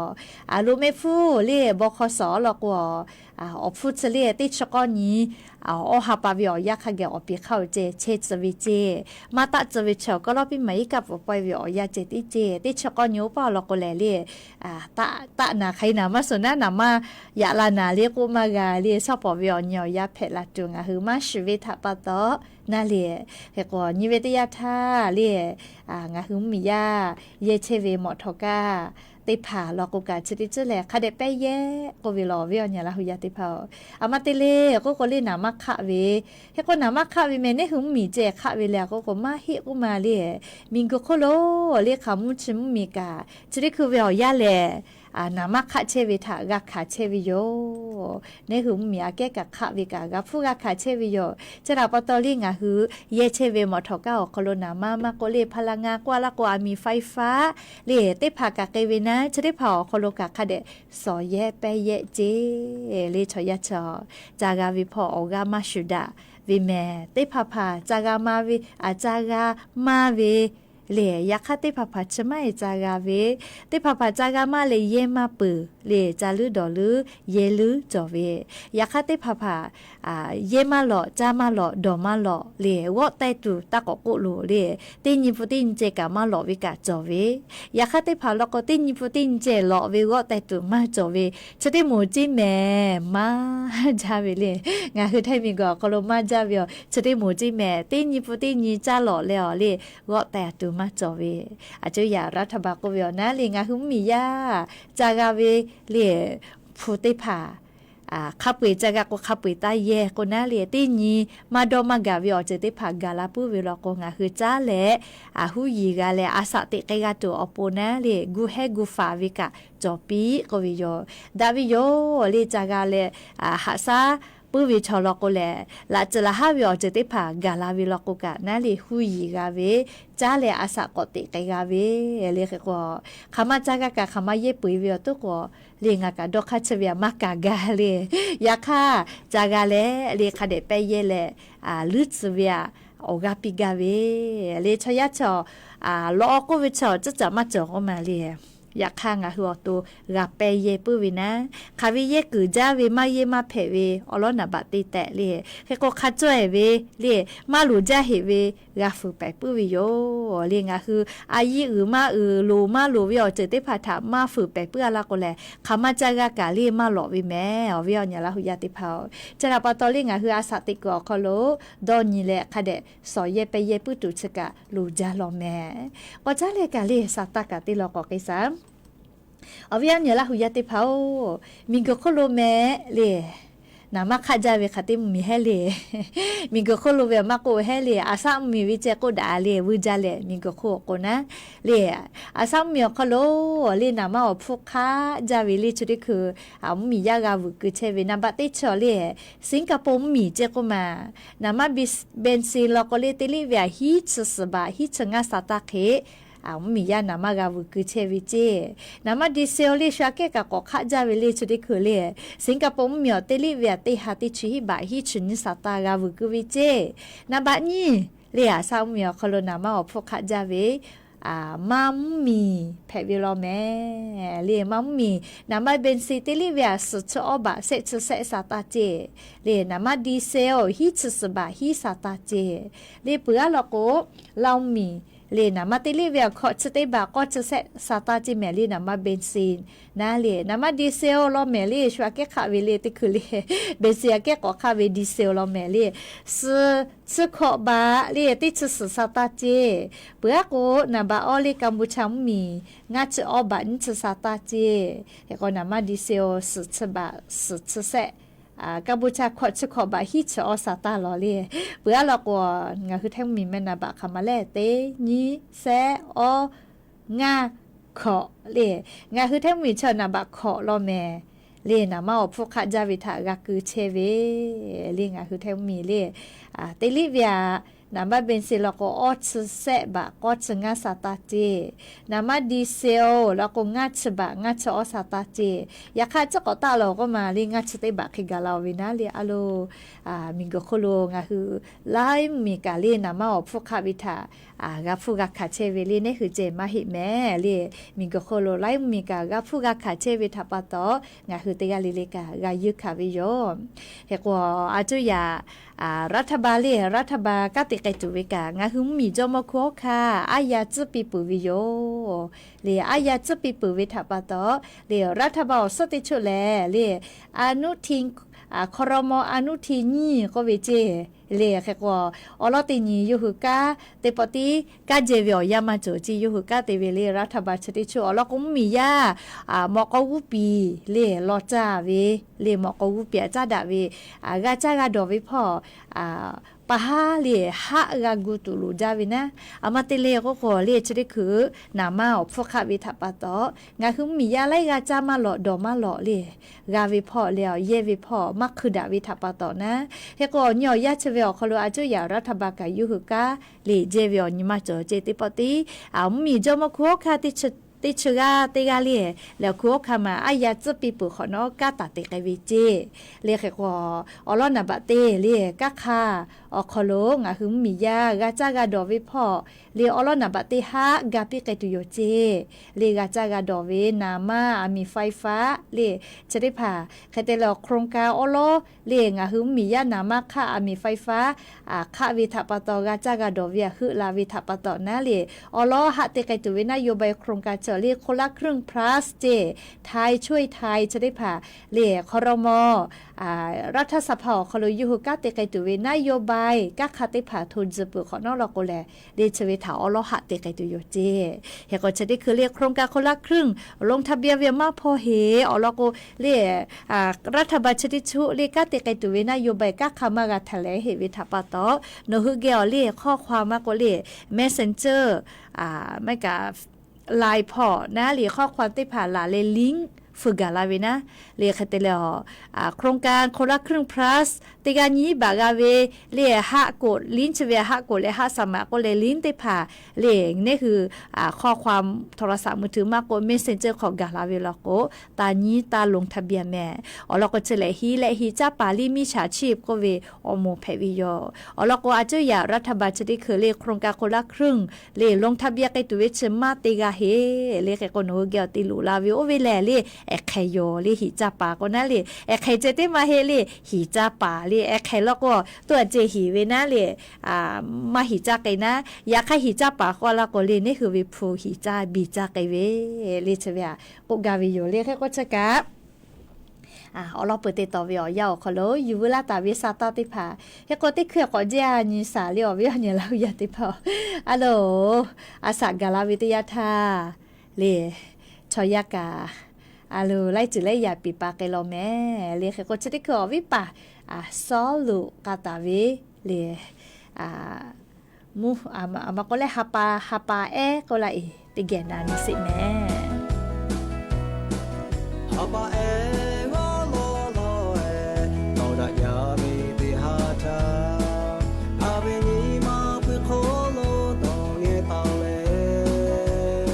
loꞈ meh hpfuhˇ le baw hk'aw suhˍ awˬ lawn k'o, awˬ hpfuhˇ chi le teˇ chi k'awˇ nyi awˇ ha pa ve awˬ yanˇ hk'a geh awˬ piˍ hk'aˇ-oˬ ceˇ. chehˇ tcuh ve ceˇ. Maˇ taˆ tcuh ve chaw kawˇ lawˇ piˇ maˍ iˉ kaˆ pfuhˍ pawehˇ ve awˬ yanˇ ceh tiˉ ceˇ. Teˇ chi k'awˇ nyi oˇ paˆ awˬ lawn k'o lehˬ le, taˆ naˍ hk'aˬ hk'e naˍ maˇ suhˍ naˉ, naˍ maˇ yaꞈ la naˍ le k'oˆ maˇ g'a le. Shawˉ pawˍ ve awˬ nyi awˬ yanˇ hpehꞈ la tuˬ ngaˬ hui maˇ shuˍ ve htaꞈ pa taw naˉ le, hk'e k'o nyi ve teˇ yanˇ htaˇ le, ngaˬ hui mvuhˇmiˬ yaˇ yehˇ chehˇ ve mawꞈ htawˍ kaˇ teˇ hpaˍ law k'o kaꞈ chi teˇ ceuˬ lehˬ hk'a dehꞈ pehˇ yehˇ k'oˆ ve law ve awˬ nyi Laˇ hu yaˇ teˇ hpaˍ-oˬ. A ma te le k'oˆ k'o le naˍ maˇ hk'aˆ ve, hk'e k'o naˍ maˇ hk'aˆ ve meh neˇ hui mvuhˇmiˬ ceh hk'aˆ ve le k'oˆ k'o maˇ heˆ k'oˆ ma le. Miˬguiˬ hk'oˆ lo le hk'aˬ mvuhˇ chi mvuhˇmiˬ kaꞈ chi teˇ hkui ve awˬ yanˇ lehˬ, naˍ maˇ hk'aˆ chehˇ ve htaꞈ g'a hkanˍ chehˇ ve yoˬ. Neˇ hui mvuhˇmiˬ aꞈ kehˉ kaꞈ hk'aˆ ve kaꞈ g'a hpfuhˇ g'a hkanˍ chehˇ ve yoˬ. Chi htaꞈ pa taw le ngaˬ hui yehˇ chehˇ ve mawꞈ htawˍ kaˇ awˬ hk'aw lo naˍ maˇ maˇ k'oˆ le พลังงาน k'oˆ a laˇ k'o a miˬ ไฟฟ้า le teˇ hpaˍ kaꞈ k'ai ve naˉ chi teˇ hpaˍ awˬ hk'aw lo kaꞈ hk'a dehꞈ sawˍ yehˇ pehˇ yehˇ ceˇ le chaw yaˇ chaw. Ca g'a ve hpawˇ awˬ g'aˇ maˇ shuˍ daꞈ ve meh. Teˇ hpaˍ hpaˍ ca g'a maˇ ve, a ca g'a maˇ ve le. Yaꞈ hk'aˇ teˇ hpaˍ hpaˍ chi maˇ heˆ ca g'a ve, teˇ hpaˍ hpaˍ ca g'a maˇ leh yehˇ maˇ peuˬ le. Ca luˉ dawˬ luˉ yehˇ luˉ cawˬ ve. Yaꞈ hk'aˇ teˇ hpaˍ hpaˍ yehˇ maˇ lawꞈ, caˇ maˇ lawꞈ, dawˬ maˇ lawꞈ le. G'awˆ teh tuˬ taˇ k'awꞈ k'oˆ loˬ le. Teˇ nyi pun teˇ nyi ceh kaꞈ maˇ lawꞈ ve kaꞈ cawˬ ve. Yaꞈ hk'aˇ teˇ hpaˍ law k'o teˇ nyi pun teˇ nyi ceh lawꞈ ve g'awˆ teh tuˬ maˇ cawˬ ve. Chi teˇ moˍ ceˇ mehˍ maˇ jaˇ ve le. Ngaˬ hui Htaiˇ miˬguiˬ awˬ hk'aw lo maˇ jaˇ ve yoˬ. Chi teˇ moˍ ceˇ mehˍ teˇ nyi pun teˇ nyi caˇ lawꞈ leh awˬ le g'awˆ teh tuˬ maˇ cawˬ ve. A cuˇ yaꞈ รัฐบาล k'oˆ ve awˬ naˉ le ngaˬ hui mvuhˇmiˬ yaˇ ca g'a ve le hpu teˇ hpaˍ hk'a peu-eˬ ca g'a k'o hk'a peu-eˬ taˇ yehˇ k'o naˉ le teˇ nyi maˇ dawˇ maˇ gaˬ ve awˬ ceuˬ teˇ hpaˍ gaˬ la puiˉ ve law k'o ngaˬ hui caˉ leh huˉ yiˍ g'a leh a shaꞈ teꞈ k'ai g'a tuˬ awˬ pon naˉ le gu hehˉ gu faˍ ve kaꞈ cawˬ piˇ k'oˆ ve yoˬ. Daꞈ ve yoˬ le ca g'a leh haꞈ shaˉ puiˉ ve chaw law k'o lehˬ laꞈ ceuˬ laꞈ haˉ ve awˬ ceuˬ teˇ hpaˍ gaˬ la ve law k'o kaꞈ naˉ le huˉ yiˍ g'a ve, caˉ leh a shaꞈ k'awꞈ teꞈ k'ai g'a ve le. Hk'e k'o hk'aˬ ma ca g'a kaꞈ hk'aˬ ma yehˇ peu-eˬ ve awˬ toˉ k'o le ngaˬ kaꞈ dawˇ hk'aˇ chi ve aꞈ maˇ kaˍ gaˇ le. Yaꞈ hk'aˇ ca g'a leh le hk'a dehꞈ pehˇ yehˇ leh luˉ tcuh ve aꞈ awˬ g'aˇ piˇ gaˇ ve le. Chaw yaˇ chaw lawꞈ k'oˆ ve chaw ceuˬ caꞈ maˇ cawˬ k'oˆ ma le. Yaꞈ hk'aˇ ngaˬ hui awˬ to g'a pehˇ yehˇ puiˉ ve naˉ, hk'aˬ ve yehˇ kuiˬ jaˇ ve maˇ yehˇ maˇ hpehꞈ ve awˬ lawn naˍ baꞈ te tehꞈ le. Hk'e k'o hk'a caweh ve le maˇ loˍ jaˇ heꞈ ve g'a fuiˍ pehˍ puiˉ ve yoˬ le. Ngaˬ hui a yiˇ uiˍ maˇ uiˍ loˍ maˇ loˍ ve awˬ ceuˬ teˇ hpaˍ htaꞈ maˇ fuiˍ pehˍ puiˉ a laˇ k'o lehˬ hk'aˬ ma ca g'a kaꞈ le maˇ lawꞈ ve mehˍ. Awˬ viˉ awˬ nyi Laˇ hu yaˇ teˇ hpaˍ-oˬ, chi htaꞈ pa taw le ngaˬ hui a shaꞈ teꞈ kuiˬ awˬ hk'aw lo dawˇ nyi leh hk'a dehꞈ sawˍ yehˇ pehˇ yehˇ puiˉ tuˬ chi kaꞈ loˍ jaˇ law mehˍ. K'awꞈ caˉ leh kaꞈ le sa taˇ kaꞈ te law k'awꞈ k'ai shaˍ. Awˬ viˉ awˬ nyi Laˇ hu yaˇ teˇ hpaˍ-oˬ, miˬguiˬ hk'oˆ lo mehˍ le naˍ maˇ hk'aˆ jaˇ ve hk'aˬ teˇ mvuhˇmiˬ hehˉ le. Miˬguiˬ hk'oˆ lo ve aꞈ maˇ k'oˆ hehˉ le. A shaˉ mvuhˇmiˬ ve ceh k'oˆ daꞈ le vuiˇ jaˇ leh miˬguiˬ hk'oˆ awˬ k'o naˉ le, a shaˉ mvuhˇmiˬ awˬ hk'aw lo le naˍ maˇ awˬ hpfuhˇ hk'aˆ jaˇ ve le chi teˇ hkui mvuhˇmiˬ yaˇ g'a vuiˬ keu chehˇ ve naˍ baꞈ teˇ chaw le Singapore mvuhˇmiˬ ceh k'oˆ ma. Naˍ maˇ bensin law k'o le teˇ liˆ ve aꞈ hiˉ chi suhˍ baꞈ hiˉ chi ngaˇ sa taˇ hk'e mvuhˇmiˬ yaˇ naˍ maˇ g'a vuiˬ keu chehˇ ve ceˇ. Naˍ maˇ diesel le shu aꞈ kehˉ kaꞈ k'awꞈ hk'aˆ jaˇ ve le chi teˇ hkui le Singapore mvuhˇmiˬ awˬ teˇ liˆ ve aꞈ teˇ ha teˇ chi hiˉ baꞈ hiˉ chi nyiˇ sa taˇ g'a vuiˬ keu ve ceˇ. Naˍ baꞈ nyiˇ le a shaˉ mvuhˇmiˬ awˬ hk'aw lo naˍ maˇ awˬ hpfuhˇ hk'aˆ jaˇ ve maˇ mvuhˇmiˬ hpehꞈ ve law mehˍ le. Maˇ mvuhˇmiˬ naˍ maˇ bensin teˇ liˆ ve aꞈ suhˍ chi awˇ baꞈ shehˆ chi shehˆ sa taˇ ceˇ. Le naˍ maˇ diesel hiˉ chi suhˍ baꞈ hiˉ sa taˇ ceˇ. Le peuˬ aˉ law k'o Laˇ mvuhˇmiˬ le naˍ maˇ teˇ liˆ ve aꞈ hkawꞈ chi teˇ baꞈ k'awˇ chi shehˆ sa taˇ ceˇ mehˍ le naˍ maˇ bensin naˉ le. Naˍ maˇ diesel law mehˍ le shu aꞈ kehˉ hk'aˆ ve le teˇ hkui le bensin aꞈ kehˉ k'awꞈ hk'aˆ ve diesel law mehˍ le suhˍ chi hkawꞈ baꞈ le teˇ chi suhˍ sa taˇ ceˇ. Peuˬ aˉ k'o naˍ baꞈ awˇ le Kaˍbuˍchaˍ mvuhˇmiˬ ngaˇ chi awˇ baꞈ nyiˇ chi sa taˍ ceˇ. Hk'e k'o naˍ maˇ diesel suhˍ chi baꞈ suhˍ chi shehˆ, Kaˍbuˍchaˍ hkawꞈ chi hkawꞈ baꞈ hiˉ chi awˇ sa taˍ law le. Peuˬ aˉ law k'o ngaˬ hui Htaiˇ mvuhˇmiˬ meh naˍ baꞈ hk'aˬ ma lehˬ teˇ nyiˇ shehˆ awˇ ngaˇ hkawꞈ le. Ngaˬ hui Htaiˇ mvuhˇmiˬ chi naˍ baꞈ hkawꞈ law mehˍ le naˍ maˇ awˬ hpfuhˇ hk'aˆ jaˇ ve htaꞈ g'a keu chehˇ ve le ngaˬ hui Htaiˇ mvuhˇmiˬ le teˇ liˆ ve aꞈ naˍ maˇ bensin law k'o awˇ chi shehˆ baꞈ k'awˇ chi ngaˇ sa taˇ ceˇ. Naˍ maˇ diesel law k'o ngaˇ chi baꞈ ngaˇ chi awˇ sa taˇ ceˇ. Yaꞈ hk'aˇ chi k'awꞈ taˆ law k'oˆ ma le ngaˇ chi teˇ baꞈ hk'e gaˬ la-oˬ ve naˉ le a lo miˬguiˬ hk'oˆ lo ngaˬ hui laiˉ mvuhˇmiˬ kaꞈ le naˍ maˇ awˬ hpfuhˇ hk'aˆ ve htaꞈ g'a hpfuhˇ g'a hkanˍ chehˇ ve le neˇ hui ceh maˇ heˆ mehˍ le. Miˬguiˬ hk'oˆ lo laiˉ mvuhˇmiˬ kaꞈ g'a hpfuhˇ g'a hkanˍ chehˇ ve htaꞈ pa taw ngaˬ hui teˇ g'aˇ le le kaꞈ g'a yeunˇ hkanˍ ve yoˬ. Hk'e k'o a cuˇ yaꞈ รัฐบาล le รัฐบาล kanˉ te k'ai tuˬ ve kaꞈ, ngaˬ hui mvuhˇmiˬ jawˇmawˇ hkunˉ hawˉ hkanˇ aˉ yaˇ tcuhˉ piˇ peuˬ ve yoˬ. Lehˬ, aˉ yaˇ tcuhˉ piˇ peuˬ ve htaꞈ pa taw, lehˬ, รัฐบาล awˬ suhˉ teˇ choˆ lehˬ, lehˬ, a nuˇ hti, hk'aw raw maw a nuˇ hti nyiˇ k'oˆ ve ceˇ. Lehˬ, hk'e k'o, awˬ lawn teˇ nyi yawˇ hui kanˉ teˇ pawˆ tiˉ kanˉ jehˇ ve awˬ yanˇ maˇ cawˬ ceˇ. Yawˇ hui kanˉ te ve lehˬ, รัฐบาล chi teˇ choˆ awˬ lawn k'o, mvuhˇmiˬ yaˇ mawꞈ k'aw g'uˇ piˍ lehˬ, lawˬ caˇ ve lehˬ, mawꞈ k'aw g'uˇ piˍ aꞈ caˉ daꞈ ve, g'a caˇ g'a dawˬ ve hpawˇ pa haˉ lehˬ, haˆ g'a gu tuˬ loˍ jaˇ ve naˉ. A ma te leh k'oˆ k'o lehˬ, chi teˇ hkui naˍ manˇ awˬ hpfuhˇ hk'aˆ ve htaꞈ pa taw, ngaˬ hui mvuhˇmiˬ yaˇ laiˉ g'a caˇ maˇ lawꞈ dawˬ maˇ lawꞈ lehˬ, g'a ve hpawˇ lehˬ, awˬ yehˇ ve hpawˇ maˇ hkui daꞈ ve htaꞈ pa taw naˉ. Hk'e k'o, awˬ nyi awˬ yanˇ chi ve awˬ hk'aw lo a cuˇ yaꞈ รัฐบาล kaꞈ yawˇ hui kanˉ lehˬ jehˇ ve awˬ nyi maˇ cawˬ ceˇ. Teˇ pawˆ tiˉ mvuhˇmiˬ jawˇmawˇ hkunˉ hawˉ hkanˇ teˇ chi g'aˇ teˇ g'aˇ lehˬ, lehˬ, hkunˉ hawˉ hkanˇ ma aˉ yaˇ tcuhˉ piˇ peuˬ hk'awꞈ nawˉ kanˉ taˍ te k'ai ve ceˇ. Lehˬ, hk'e k'o, awˬ lawn naˍ baꞈ te lehˬ, kanˉ hk'aˇ awˬ hk'aw lo ngaˬ hui mvuhˇmiˬ yaˇ g'a caˇ g'a dawˬ ve hpawˇ lehˬ, awˬ lawn naˍ baꞈ te haˆ ga piˇ k'ai tuˬ yoˬ ceˇ. Lehˬ, g'a caˇ g'a dawˬ ve naˍ manˇ อาหารไฟฟ้า lehˬ, chi teˇ hpaˍ hk'e te leh โครงการ awˬ lawn lehˬ, ngaˬ hui mvuhˇmiˬ yaˇ naˍ manˇ hk'aˆ อาหารไฟฟ้า hk'aˆ ve htaꞈ pa taw g'a caˇ g'a dawˬ ve aꞈ heuˆ la ve htaꞈ pa taw naˉ lehˬ, awˬ lawn haˆ te k'ai tuˬ ve naˉ yoˬ ba e โครงการ chi lehˬ คนละครึ่ง plus ceˇ, ไทยช่วยไทย chi teˇ hpaˍ lehˬ, hk'aw raw maw รัฐสภา awˬ hk'aw lo yawˇ hui kanˉ te k'ai tuˬ ve naˉ yoˬ ba e kanˉ hk'a teˇ hpaˍ hto tcuh peuˬ hk'awꞈ nawˉ law k'o lehˬ, lehˬ, chi ve htaꞈ awˬ lawn haˆ te k'ai tuˬ yoˬ ceˇ. Hk'e k'o, chi teˇ hkui lehˬ โครงการ คนละครึ่ง ลงทะเบียน ve maˇ hpawˇ heˆ awˬ lawn k'o lehˬ, รัฐบาล chi teˇ choˆ lehˬ kanˉ te k'ai tuˬ ve naˉ yoˬ ba e kanˉ hk'a maˇ g'a htaꞈ leh heˆ ve htaꞈ pa taw, nawˬ hui geh awˬ lehˬ ข้อความ maˇ k'o lehˬ, Messenger, maˇ kaꞈ Line hpawˇ naˉ lehˬ, ข้อความ teˇ hpaˍ laˬ leh link fuiˍ gaˬ la ve naˉ lehˬ, hk'e te leh โครงการ คนละครึ่ง plus teˇ g'aˇ nyiˇ baꞈ g'a ve lehˬ, haˆ k'oꞈ link chi ve haˆ k'oꞈ leh haˆ สมัคร k'oˆ leh link teˇ hpaˍ lehˬ, neˇ hui ข้อความ โทรศัพท์มือถือ maˇ k'o Messenger hk'aw gaˬ la ve law k'o, taˇ nyiˉ taˇ ลงทะเบียน meh. Awˬ lawn k'o, chi lehˬ hiˉ leh hiˉ caˇ paˍ lehˬ มิจฉาชีพ k'oˆ ve awˬ moˍ hpehꞈ ve yoˬ. Awˬ lawn k'o, a cuˇ yaꞈ รัฐบาล chi teˇ hkui lehˬ โครงการ คนละครึ่ง lehˬ ลงทะเบียน k'ai tuˬ ve chi maˇ te g'a heˆ lehˬ, hk'e k'o nawˬ hui geh awˬ te loꞈ la ve oˇ ve lehˬ lehˬ, ehˉ hk'e yoˬ lehˬ hiˉ caˇ paˍ k'o naˉ lehˬ, ehˉ hk'e ceh teˇ maˇ heˆ lehˬ hiˉ caˇ paˍ lehˬ, ehˉ hk'e law k'o, to a ceh hiˉ ve naˉ lehˬ, maˇ hiˉ caˇ k'ai naˉ. Yaꞈ hk'aˇ hiˉ caˇ paˍ k'oˆ la k'o lehˬ, neˇ hui ve hpu hiˉ caˇ biˇ caˇ k'ai ve lehˬ, chi ve htaꞈ k'oˆ gaˇ ve yoˬ lehˬ. Hk'e k'o chi kaꞈ awˬ lawn peuˬ te tawˍ ve awˬ yanˇ awˬ hk'aw lo yuˬ veu laˇ taˍ ve sa taˇ teˇ hpaˍ, hk'e k'o teˇ hkui k'awꞈ jehˇ a nyi saˍ lehˬ, awˬ viˉ awˬ nyi laˇ hui yaˇ teˇ hpaˍ, a loˬ, a shaꞈ gaˬ la ve teˇ yanˇ htaˇ lehˬ, chaw yaˇ kaꞈ a loˬ laiˉ ceuˬ laiˉ yaꞈ piˍ pa k'ai law meh lehˬ. Hk'e k'o chi teˇ hkui awˬ viˉ paˍ Sawˉluꞈ k'a taˍ ve lehˬ, mvuhˇ, a ma k'oˆ leh ha pa, ha pa ehˉ k'oˆ la e, teˇ geh na nyi sheˍ meh. Ha pa ehˉ g'awˇ lawˇ lawˇ ehˉ, tawˍ daꞈ jaˇ ve teˇ ha htaˇ, a ve nyi ma pui hk'aw lo dawˬ ngeh taˍ leh,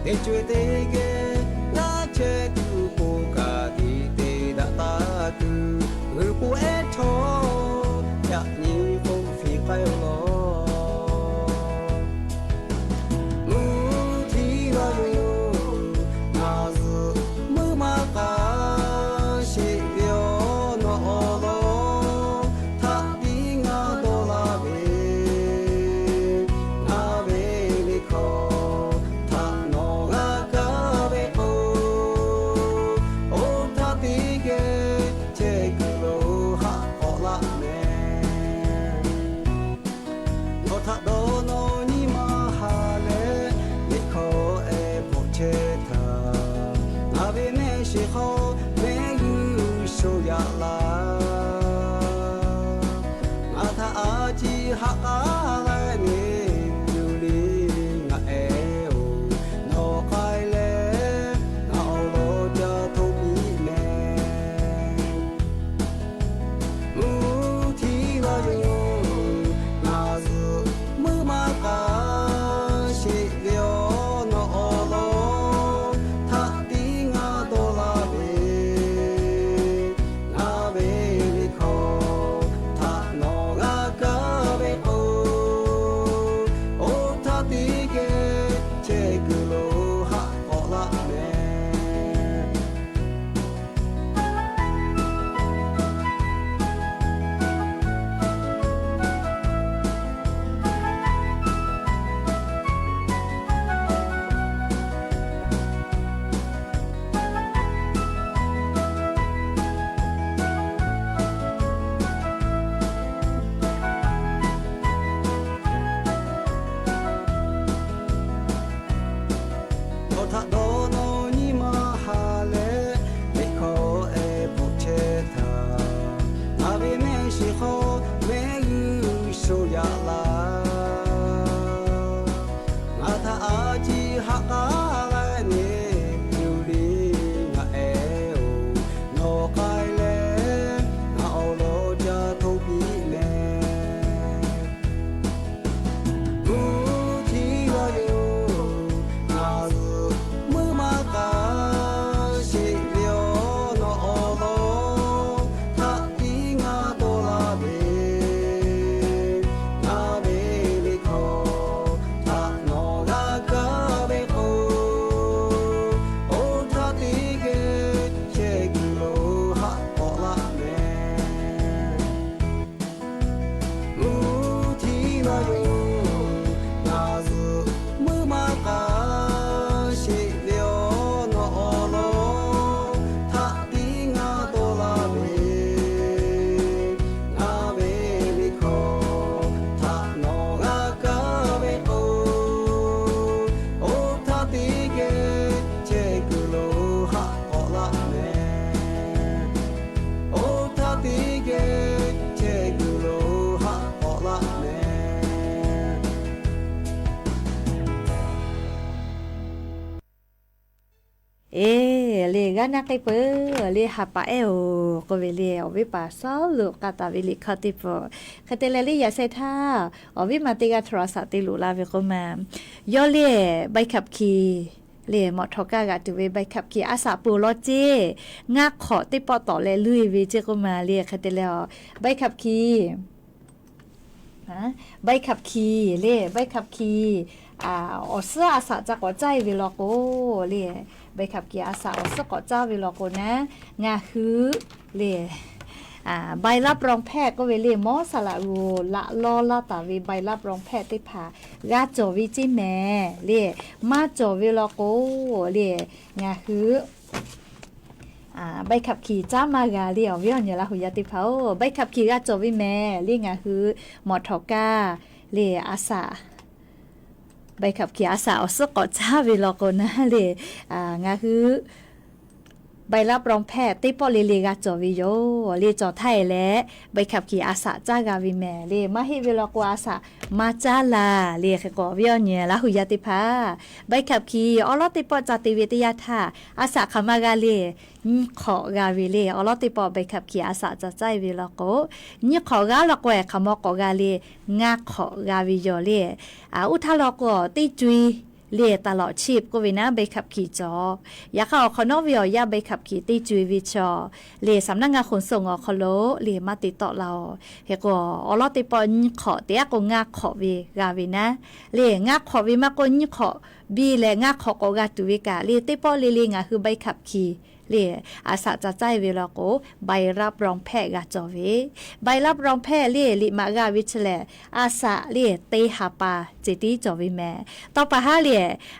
teˇ co e teˇ geh g'aˇ chehˇ tuˬ k'o kaꞈ tiꞈ te daꞈ taˍ tuˬ, g'uiˬ po ehˉ htawˇ yaꞈ nyi k'oˆ fiˍ k'ai law. Mvuhˇ htiˇ g'a yoˬ, ngaˬ zuhꞈ meuˇ maˇ k'a sheˍ ve awˬ nawˬ awˬ lawn htaꞈ tiˉ ngaˬ dawˇ laˇ ve, ngaˬ ve liꞈ hkawˇ htaꞈ nawˬ g'a kaˇ ve k'o, oˇ htaˇ teˇ geh chehˇ kuiˬ lo haꞈ k'awꞈ laˇ meh. Nawˬ htaꞈ dawˇ nawˬ nyi ma ha leh, liꞈ hkawˇ ehˉ bvuhꞈ chehˇ htaˇ, ngaˬ ve mehˆ shiˍ hk'aw mehˆ g'uˇ shoˍ yaꞈ laˇ. Ngaˬ htaꞈ a ciˉ haꞈ k'aˉ leh nyi, yuˬ liˇ ngaˬ ehˉ-oˬ, nawˬ k'ai leh ngaˬ awˬ lawn ca htoꞈ piˇ meh. Mvuhˇ htiˇ g'a yoˬ, ngaˬ zuhꞈ meuˇ maˇ k'a sheˍ ve awˬ nawˬ awˬ lawn htaꞈ tiˉ ngaˬ dawˇ laˇ ve, ngaˬ ve liꞈ hkawˇ htaꞈ nawˬ g'a kaˇ ve k'o, Chi hk'aw mehˆ g'uˇ sho yaꞈ laˇ. Ngaˬ htaꞈ a ciˉ haꞈ k'aˉ leh nyi tuˬ le ngaˬ ehˉ-oˬ, nawˬ k'ai leh ngaˬ awˬ lawn ca htoꞈ piˇ mehˍ. Mvuhˇ htiˇ g'aˇ yoˬ, ngaˬ zuhꞈ muˇ maˇ k'aˉ sheˍ ve awˬ nawˬ awˬ lawn htaꞈ tiˉ ngaˬ dawˇ laˇ ve, ngaˬ ve liꞈ hkawˇ htaꞈ nawˬ g'a kaˇ ve k'o, oˇ htaˇ teˇ geh chehˇ kuiˬ lo haꞈ k'awꞈ laˇ mehˍ. Mvuhˇ htiˇ g'aˇ yoˬ, ngaˬ zuhꞈ muˇ maˇ k'aˉ sheˍ ve awˬ nawˬ awˬ lawn htaꞈ tiˉ ngaˬ dawˇ laˇ ve, ngaˬ ve liꞈ hkawˇ htaꞈ nawˬ g'a kaˇ ve k'o, oˇ htaˇ teˇ geh chehˇ kuiˬ lo haꞈ k'awꞈ laˇ mehˍ. Oˇ htaˇ teˇ geh chehˇ kuiˬ lo haꞈ k'awꞈ laˇ mehˍ. Eˬ, le g'aˇ naˆ k'ai peuˬ le, ha pa ehˉ-oˬ k'oˆ ve le, awˬ viˉ paˍ Sawˉluꞈ k'a taˍ ve liꞈ hkawˇ teˇ pawˆ hk'e te leh le yaꞈ sheh htaˇ, awˬ viˉ ma teˇ g'aˇ htaꞈ a shaꞈ te loꞈ la ve k'oˆ ma. Yawˇ le ใบขับขี่ le mawˬ htawnˍ kaˇ g'aꞈ tuˬ ve ใบขับขี่ a shaꞈ peuˬ law ceˇ, ngaˇ hk'awꞈ teˇ pawˆ tawˍ leh luˇ-e ve ceˇ k'oˆ ma le hk'e te leh a, ใบขับขี่ ใบขับขี่ le ใบขับขี่ awˬ suhˉ a shaꞈ ca k'awꞈ caˇ-e ve law k'o le, ใบขับขี่ a shaꞈ awˬ suhˉ k'awꞈ caˇ ve law k'o naˉ, ngaˬ hui le ใบรับรองแพทย์ k'oˆ ve le mawˉ saˍ laꞈ g'oˬ laꞈ lawˇ laˇ taˍ ve ใบรับรองแพทย์ teˇ hpaˍ g'a cawˬ ve ceˇ mehˍ le. Maˇ cawˬ ve law k'o le, ngaˬ hui ใบขับขี่ caˉ maˇ g'a le. Awˬ viˉ awˬ nyi Laˇ hu yaˇ teˇ hpaˍ-oˬ, ใบขับขี่ g'a cawˬ ve mehˍ le. Ngaˬ hui mawˬ htawnˍ kaˇ le a shaꞈ ใบขับขี่ a shaꞈ awˬ suhˉ k'awꞈ caˇ ve law k'o naˉ le, ngaˬ hui ใบรับรองแพทย์ teˇ pawˆ le le g'a cawˬ ve yoˬ le. Cawˬ htaˇ e leh ใบขับขี่ a shaꞈ caˇ g'a ve mehˍ le. Maˇ heˆ ve law k'o a shaꞈ maˇ caˇ laˬ le. Hk'e k'o awˬ viˉ awˬ nyi Laˇ hu yaˇ teˇ hpaˍ, ใบขับขี่ awˉ lawˉ teˇ pawˆ ca te ve teˇ yanˇ htaˇ, a shaꞈ hk'aˬ ma g'a le, nyiˇ hk'awꞈ g'a ve le. Awˉ lawˉ teˇ pawˆ ใบขับขี่ a shaꞈ ca caˇ-e ve law k'o, nyiˇ hk'awꞈ g'aˇ law k'o e hk'aˬ maw k'awꞈ g'a le, ngaˇ hk'awꞈ g'a ve yoˬ le. Oˇ htaˇ law k'o teˇ co-e le ตลอดชีพ k'oˆ ve naˉ ใบขับขี่ cawˬ. Yaꞈ hk'aˇ awˬ hk'awꞈ nawˉ ve awˬ yanˇ ใบขับขี่ teˇ co-e ve chaw le สำนักงานขนส่ง awˬ hk'aw lo le maˇ te tawˆ la-oˬ. Hk'e k'o awˉ lawˉ teˇ pawˆ nyiˇ hk'awꞈ te aˉ k'o ngaˇ hk'awꞈ ve g'a ve naˉ le, ngaˇ hk'awꞈ ve maˇ k'oˆ nyiˇ hk'awꞈ biˇ leh ngaˇ hk'awꞈ k'awꞈ g'a tuˬ ve kaꞈ le, teˇ pawˆ le le ngaˬ hui ใบขับขี่ le a shaꞈ ca caˇ-e ve law k'o, ใบรับรองแพทย์ g'a cawˬ ve. ใบรับรองแพทย์ le liꞈ maꞈ g'a ve chi lehˬ, a shaꞈ le teˇ ha pa ceh tiˉ cawˬ ve mehˍ. Tawˇ pa haˉ le,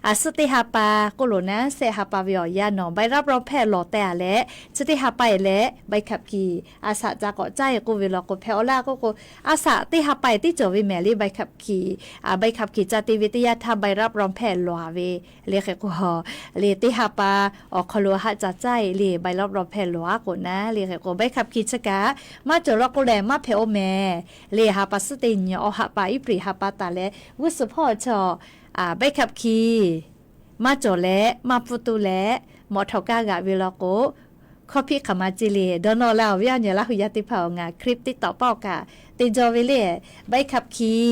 a suhˉ teˇ ha pa k'oˆ loˬ naˉ, shehˆ ha pa ve awˬ yanˇ nawˬ ใบรับรองแพทย์ lawˬ teh-a leh, chi teˇ ha pa e leh ใบขับขี่ a shaꞈ ca k'awꞈ caˇ-e k'oˆ ve law k'o hpehꞈ-aw laˇ k'oˆ k'o, a shaꞈ teˇ ha pa e tiˉ cawˬ ve mehˍ le. ใบขับขี่ ใบขับขี่ ca te ve teˇ yanˇ htaˇ ใบรับรองแพทย์ lawˬ-a ve le. Hk'e k'o le teˇ ha pa awˬ hk'aw lo haˆ ca caˇ-e le, ใบรับรองแพทย์ lawˬ-a k'o naˉ le. Hk'e k'o ใบขับขี่ chi kaꞈ maˇ cawˬ law k'o lehˬ maˇ hpehꞈ-oˬ mehˍ le. Ha pa suhˉ teˇ nyi awˬ ha pa April ha pa taˍ leh g'uˇ suhˍ hpawˇ chaw ใบขับขี่ maˇ cawˬ leh maˇ pfuhˇ tuˬ leh mawˬ htawnˍ kaˇ g'aꞈ ve law k'o, hkawˇ hpiˆ hk'aˬ ma ce le dawˇ nawˇ laˇ. Awˬ viˉ awˬ nyi Laˇ hu yaˇ teˇ hpaˍ-oˬ, ngaˬ คลิป TikTok paˆ awˬ kaꞈ te jaw ve le. ใบขับขี่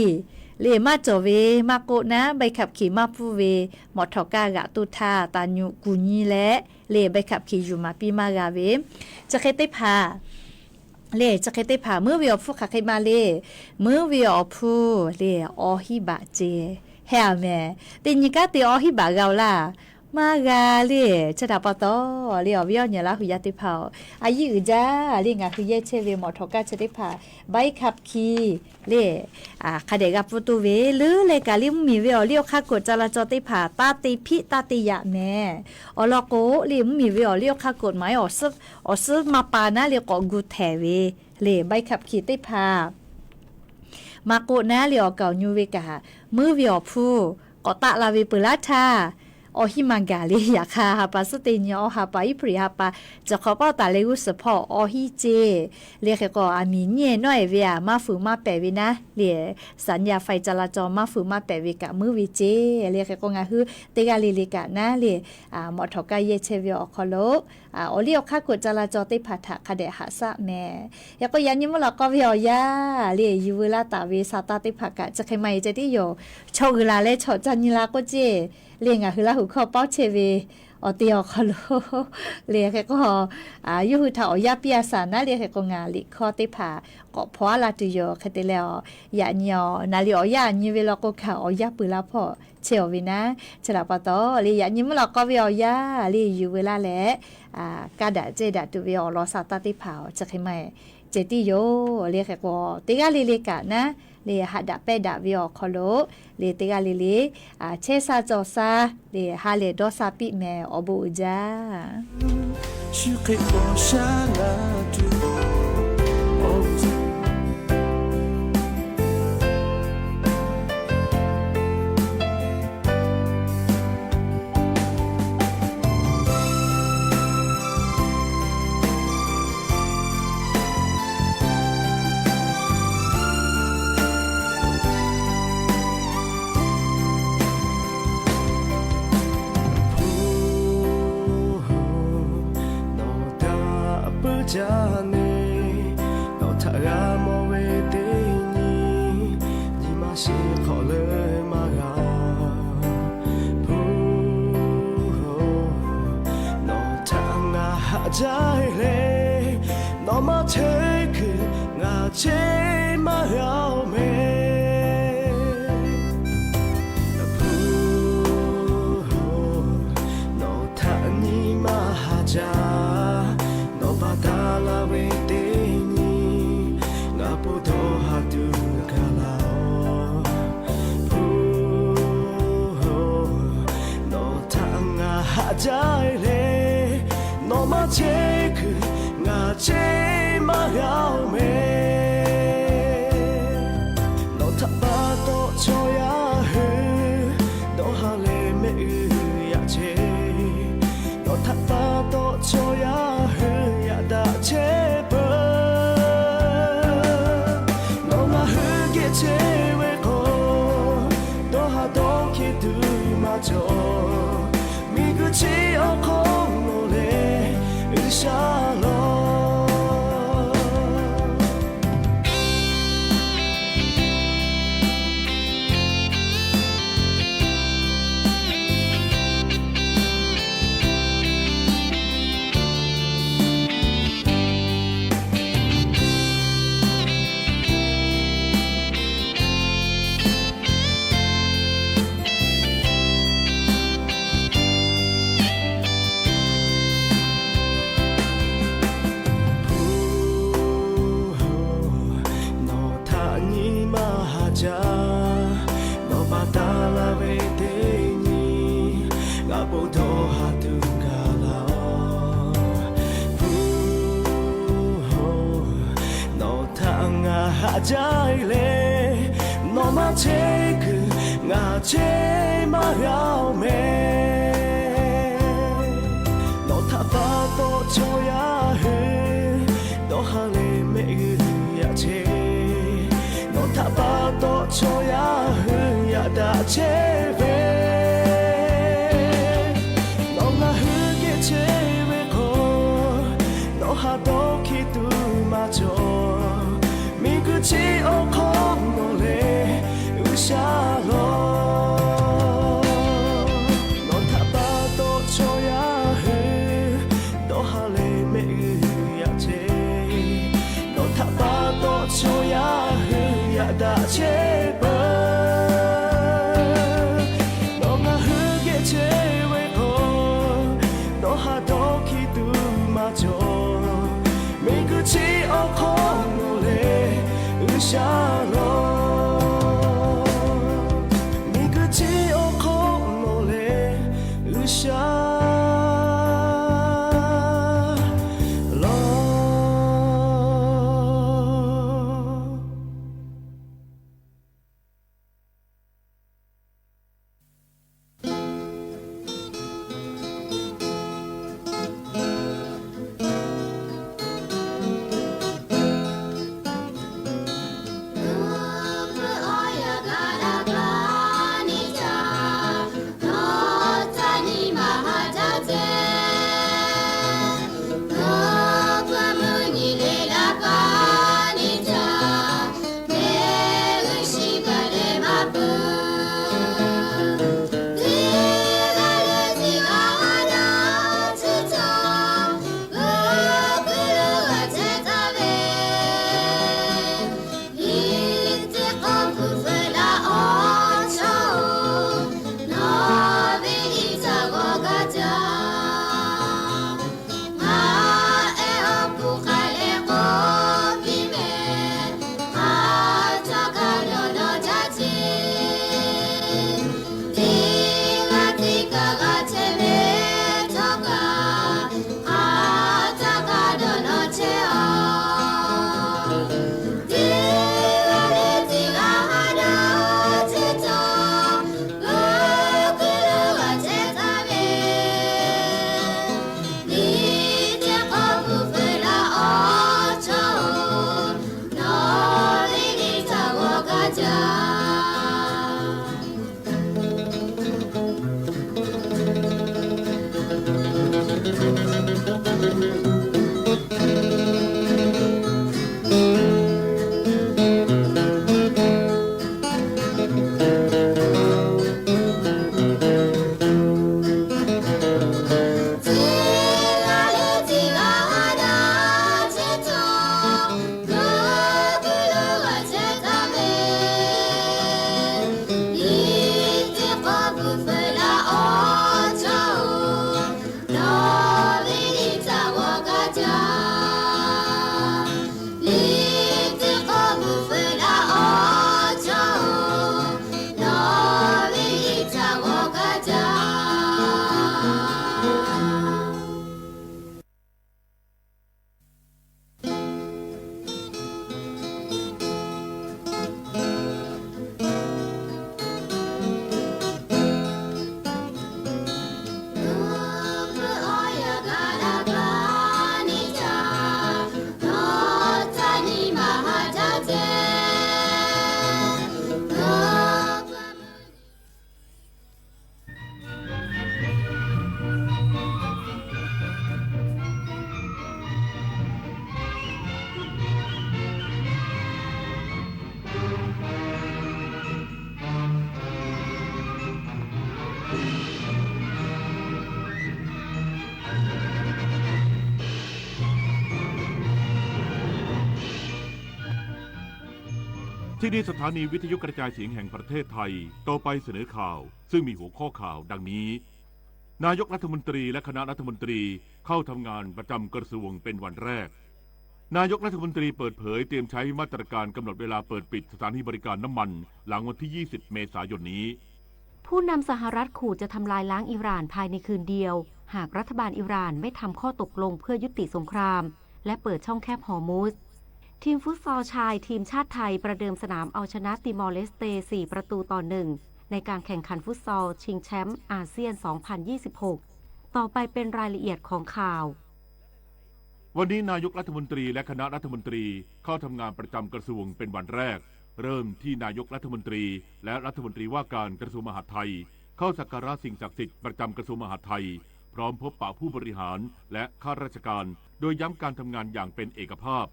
le maˇ cawˬ ve maˇ k'oˆ naˉ, ใบขับขี่ maˇ pfuhˇ ve mawˬ htawnˍ kaˇ g'aꞈ tuˬ htaˇ taˍ nyuꞈ kuˬ nyi leh le ใบขับขี่ yuˬ maˍ piˇ maˇ g'a ve. Chi hk'e teˇ hpaˍ le, chi hk'e teˇ hpaˍ meuˉ ve awˬ hpfuhˇ hk'aˬ hk'e ma le. Meuˉ ve awˬ hpfuhˇ le awˬ hiˉ baꞈ ce hehˇ-a mehˍ. Teˇ nyi kanˉ te awˬ hiˉ baꞈ g'a-oˬ laˇ. Maˇ g'a le. Chi htaꞈ pa taw le, awˬ viˉ awˬ nyi Laˇ hu yaˇ teˇ hpaˍ-oˬ, a yiˉ uiˍ jaˇ le ngaˬ hui yehˇ chehˇ ve mawˬ htawnˍ kaˇ chi teˇ hpaˍ ใบขับขี่ le hk'a dehꞈ g'a pfuhˇ tuˬ ve leuˉ leh kaꞈ le mvuhˇmiˬ ve awˬ liˇ awˬ hk'aˇ กฎจราจร teˇ hpaˍ taˇ te hpiˆ taˇ te yaꞈ mehˍ. Awˬ lawn k'o le mvuhˇmiˬ ve awˬ liˇ awˬ hk'aˇ กฎหมาย awˬ suhˉ maˇ pa naˉ le k'awꞈ gu htehˍ ve le ใบขับขี่ teˇ hpaˍ maˇ k'oˆ naˉ le awˬ kaˍ awˬ nyu ve kaꞈ meuˉ ve awˬ hpfuhˇ k'awꞈ taˆ la ve peuˬ laˇ htaˇ, Awˬ hinˉ maˇ gaˬ le. Yaꞈ hk'aˇ, ha pa suhˉ teˇ nyi awˬ ha pa, April ha pa, chi hk'awꞈ pawˆ taˍ leh g'uˇ suhˍ hpawˇ awˬ hinˉ ceˇ le. Hk'e k'o, aˬ miˍ nyiˇ ehˉ nawˉ ehˉ ve aꞈ maˇ fuiˍ maˇ pehˍ ve naˉ le, สัญญาณไฟจราจร maˇ fuiˍ maˇ pehˍ ve kaꞈ muiˉ ve ceˇ le. Hk'e k'o, ngaˬ hui teˇ g'aˇ le le kaꞈ naˉ le, mawꞈ htawꞈ kaˇ yehˇ chehˇ ve awˬ hk'aw lo, awˬ liˇ awˬ hk'aˇ kuiˬ ca la caw teˇ hpaˍ htaꞈ hk'a dehꞈ haꞈ shaˆ mehˍ. Hk'e k'o, yaꞈ nyi mvuhˇ lawꞈ k'aw ve awˬ yanˇ le, yuˬ veu laˇ taˍ ve sa taˇ teˇ hpaˍ kaꞈ chi hk'e maˇ heˆ ceh tiˉ yoˬ. Chaw g'uiˬ laˬ leh chaw ca nyi la k'oˆ ceˇ le. Ngaˬ hui Laˇ huˍ hkawˇ pawˇ chehˇ ve awˬ te awˬ hk'aw lo le, hk'e k'o, yawˇ hui htaꞈ awˬ yanˇ piˇ a shaˍ naˉ le. Hk'e k'o, ngaˬ liꞈ hkawˇ teˇ hpaˍ k'awꞈ hpaw a la tuˬ yoˬ. Hk'e te leh, yaꞈ nyi awˬ naˍ liꞈ awˬ yanˇ aꞈ nyi ve law k'o hkanˍ, awˬ yanˇ peuˬ la hpawˇ chehˇ awˬ ve naˉ. Chi htaꞈ pa taw le, yaꞈ nyi mvuhˇ lawꞈ k'aw ve awˬ yanˇ le, yuˬ veu laˇ leh, kaˇ daꞈ cehˇ daꞈ tuˬ ve awˬ lawn sa taˇ teˇ hpaˍ chi hk'e maˇ ceh tiˉ yoˬ le. Hk'e k'o, teˇ g'aˇ le le kaꞈ naˉ le, haꞈ daꞈ pehnˇ daꞈ ve awˬ hk'aw lo le, teˇ g'aˇ le le chehˇ sha cawˬ sha le, ha lehˬ dawˇ sha piˇ mehˍ. Awˬ bon uiˍ jaˇ. Shu hk'e paw sha ngaˬ tuˬ Nawˬ htaꞈ puiˉ jaˇ neˇ, nawˬ htaꞈ g'a mawˬ ve teˇ nyi, nyi ma shiˍ hk'awꞈ leuˉ maˇ g'a. Hpu-oˬ, nawˬ htaꞈ ngaˬ haꞈ jaˇ le, nawˬ maˇ chehˇ kuiˬ ngaˬ cheˇ maˇ g'a-oˬ mehˍ. Hpu-oˬ, nawˬ htaꞈ nyi ma haꞈ jaˇ, nawˬ pa taˍ la ve teˇ nyi, ngaˬ po dawˇ ha tuˬ gaˬ la-oˬ. Hpu-oˬ, nawˬ htaꞈ ngaˬ haꞈ jaˇ le, nawˬ maˇ chehˇ kuiˬ ngaˬ cheˇ maˇ g'a-oˬ mehˍ. Nawˬ htaꞈ pa taw chaw yaˇ hui dawˇ ha leh mehˆ g'uiˬ yaꞈ chehˇ. Nawˬ htaꞈ pa taw chaw yaˇ hui yaꞈ daꞈ chehˇ peuˬ. Nawˬ ngaˬ hui geh chehˇ ve k'o, dawˇ ha dawˇ hkiˇ tuˬ maˇ cawˬ. Miˬguiˬ chi awˬ hk'aw lo lehˬ, G'uiˬsha lawˬ. Hpu-oˬ, nawˬ htaꞈ nyi ma haꞈ jaˇ, nawˬ pa taˍ la ve teˇ nyi, ngaˬ po dawˇ ha tuˬ gaˬ la-oˬ. Hpu-oˬ, nawˬ htaꞈ ngaˬ ha�« jaˇ-e le, nawˬ maˇ chehˇ kuiˬ ngaˬ cheˇ maˇ g'a-oˬ mehˍ. Nawˬ htaꞈ pa taw chaw yaˇ hui dawˇ ha leh mehˆ g'uiˬ yaꞈ chehˇ. Nawˬ htaꞈ pa taw chaw yaˇ hui yaꞈ daꞈ chehˇ ve, nawˬ ngaˬ hui geh chehˇ ve k'o, dawˇ ha dawˇ hkiˇ tuˬ maˇ cawˬ. Miˬguiˬ chi awˬ hk'aw nawˬ lehˬ G'uiˬsha lawˬ. Nawˬ htaꞈ pa taw chaw yaˇ hui dawˇ ha leh mehˆ g'uiˬ yaꞈ chehˇ. Nawˬ htaꞈ pa taw chaw yaˇ hui yaꞈ daꞈ chehˇ peuˬ. Nawˬ ngaˬ hui geh chehˇ ve k'o, dawˇ ha dawˇ hkiˇ tuˬ maˇ cawˬ. Miˬguiˬ chi awˬ hk'aw nawˬ lehˬ G'uiˬsha lawˬ. Miˬguiˬ chi awˬ hk'aw nawˬ lehˬ G'uiˬsha lawˬ. ที่นี่สถานีวิทยุกระจายเสียงแห่งประเทศไทย ต่อไปเสนอข่าว ซึ่งมีหัวข้อข่าวดังนี้ นายกรัฐมนตรีและคณะรัฐมนตรีเข้าทำงานประจำกระทรวงเป็นวันแรก นายกรัฐมนตรีเปิดเผยเตรียมใช้มาตรการกำหนดเวลาเปิดปิดสถานีบริการน้ำมันหลังวันที่ ยี่สิบ เมษายนนี้ ผู้นำสหรัฐขู่จะทำลายล้างอิหร่านภายในคืนเดียว หากรัฐบาลอิหร่านไม่ทำข้อตกลงเพื่อยุติสงคราม และเปิดช่องแคบฮอร์มุซ ทีมฟุตซอลชายทีมชาติไทยประเดิมสนามเอาชนะติมอร์เลสเต สี่ ประตูต่อ หนึ่ง ในการแข่งขันฟุตซอลชิงแชมป์อาเซียน สองพันยี่สิบหก ต่อไปเป็นรายละเอียดของข่าว วันนี้นายกรัฐมนตรีและคณะรัฐมนตรีเข้าทำงานประจำกระทรวงเป็นวันแรก เริ่มที่นายกรัฐมนตรีและรัฐมนตรีว่าการกระทรวงมหาดไทย เข้าสักการะสิ่งศักดิ์สิทธิ์ประจำกระทรวงมหาดไทย พร้อมพบปะผู้บริหารและข้าราชการ โดยย้ำการทำงานอย่างเป็นเอกภาพ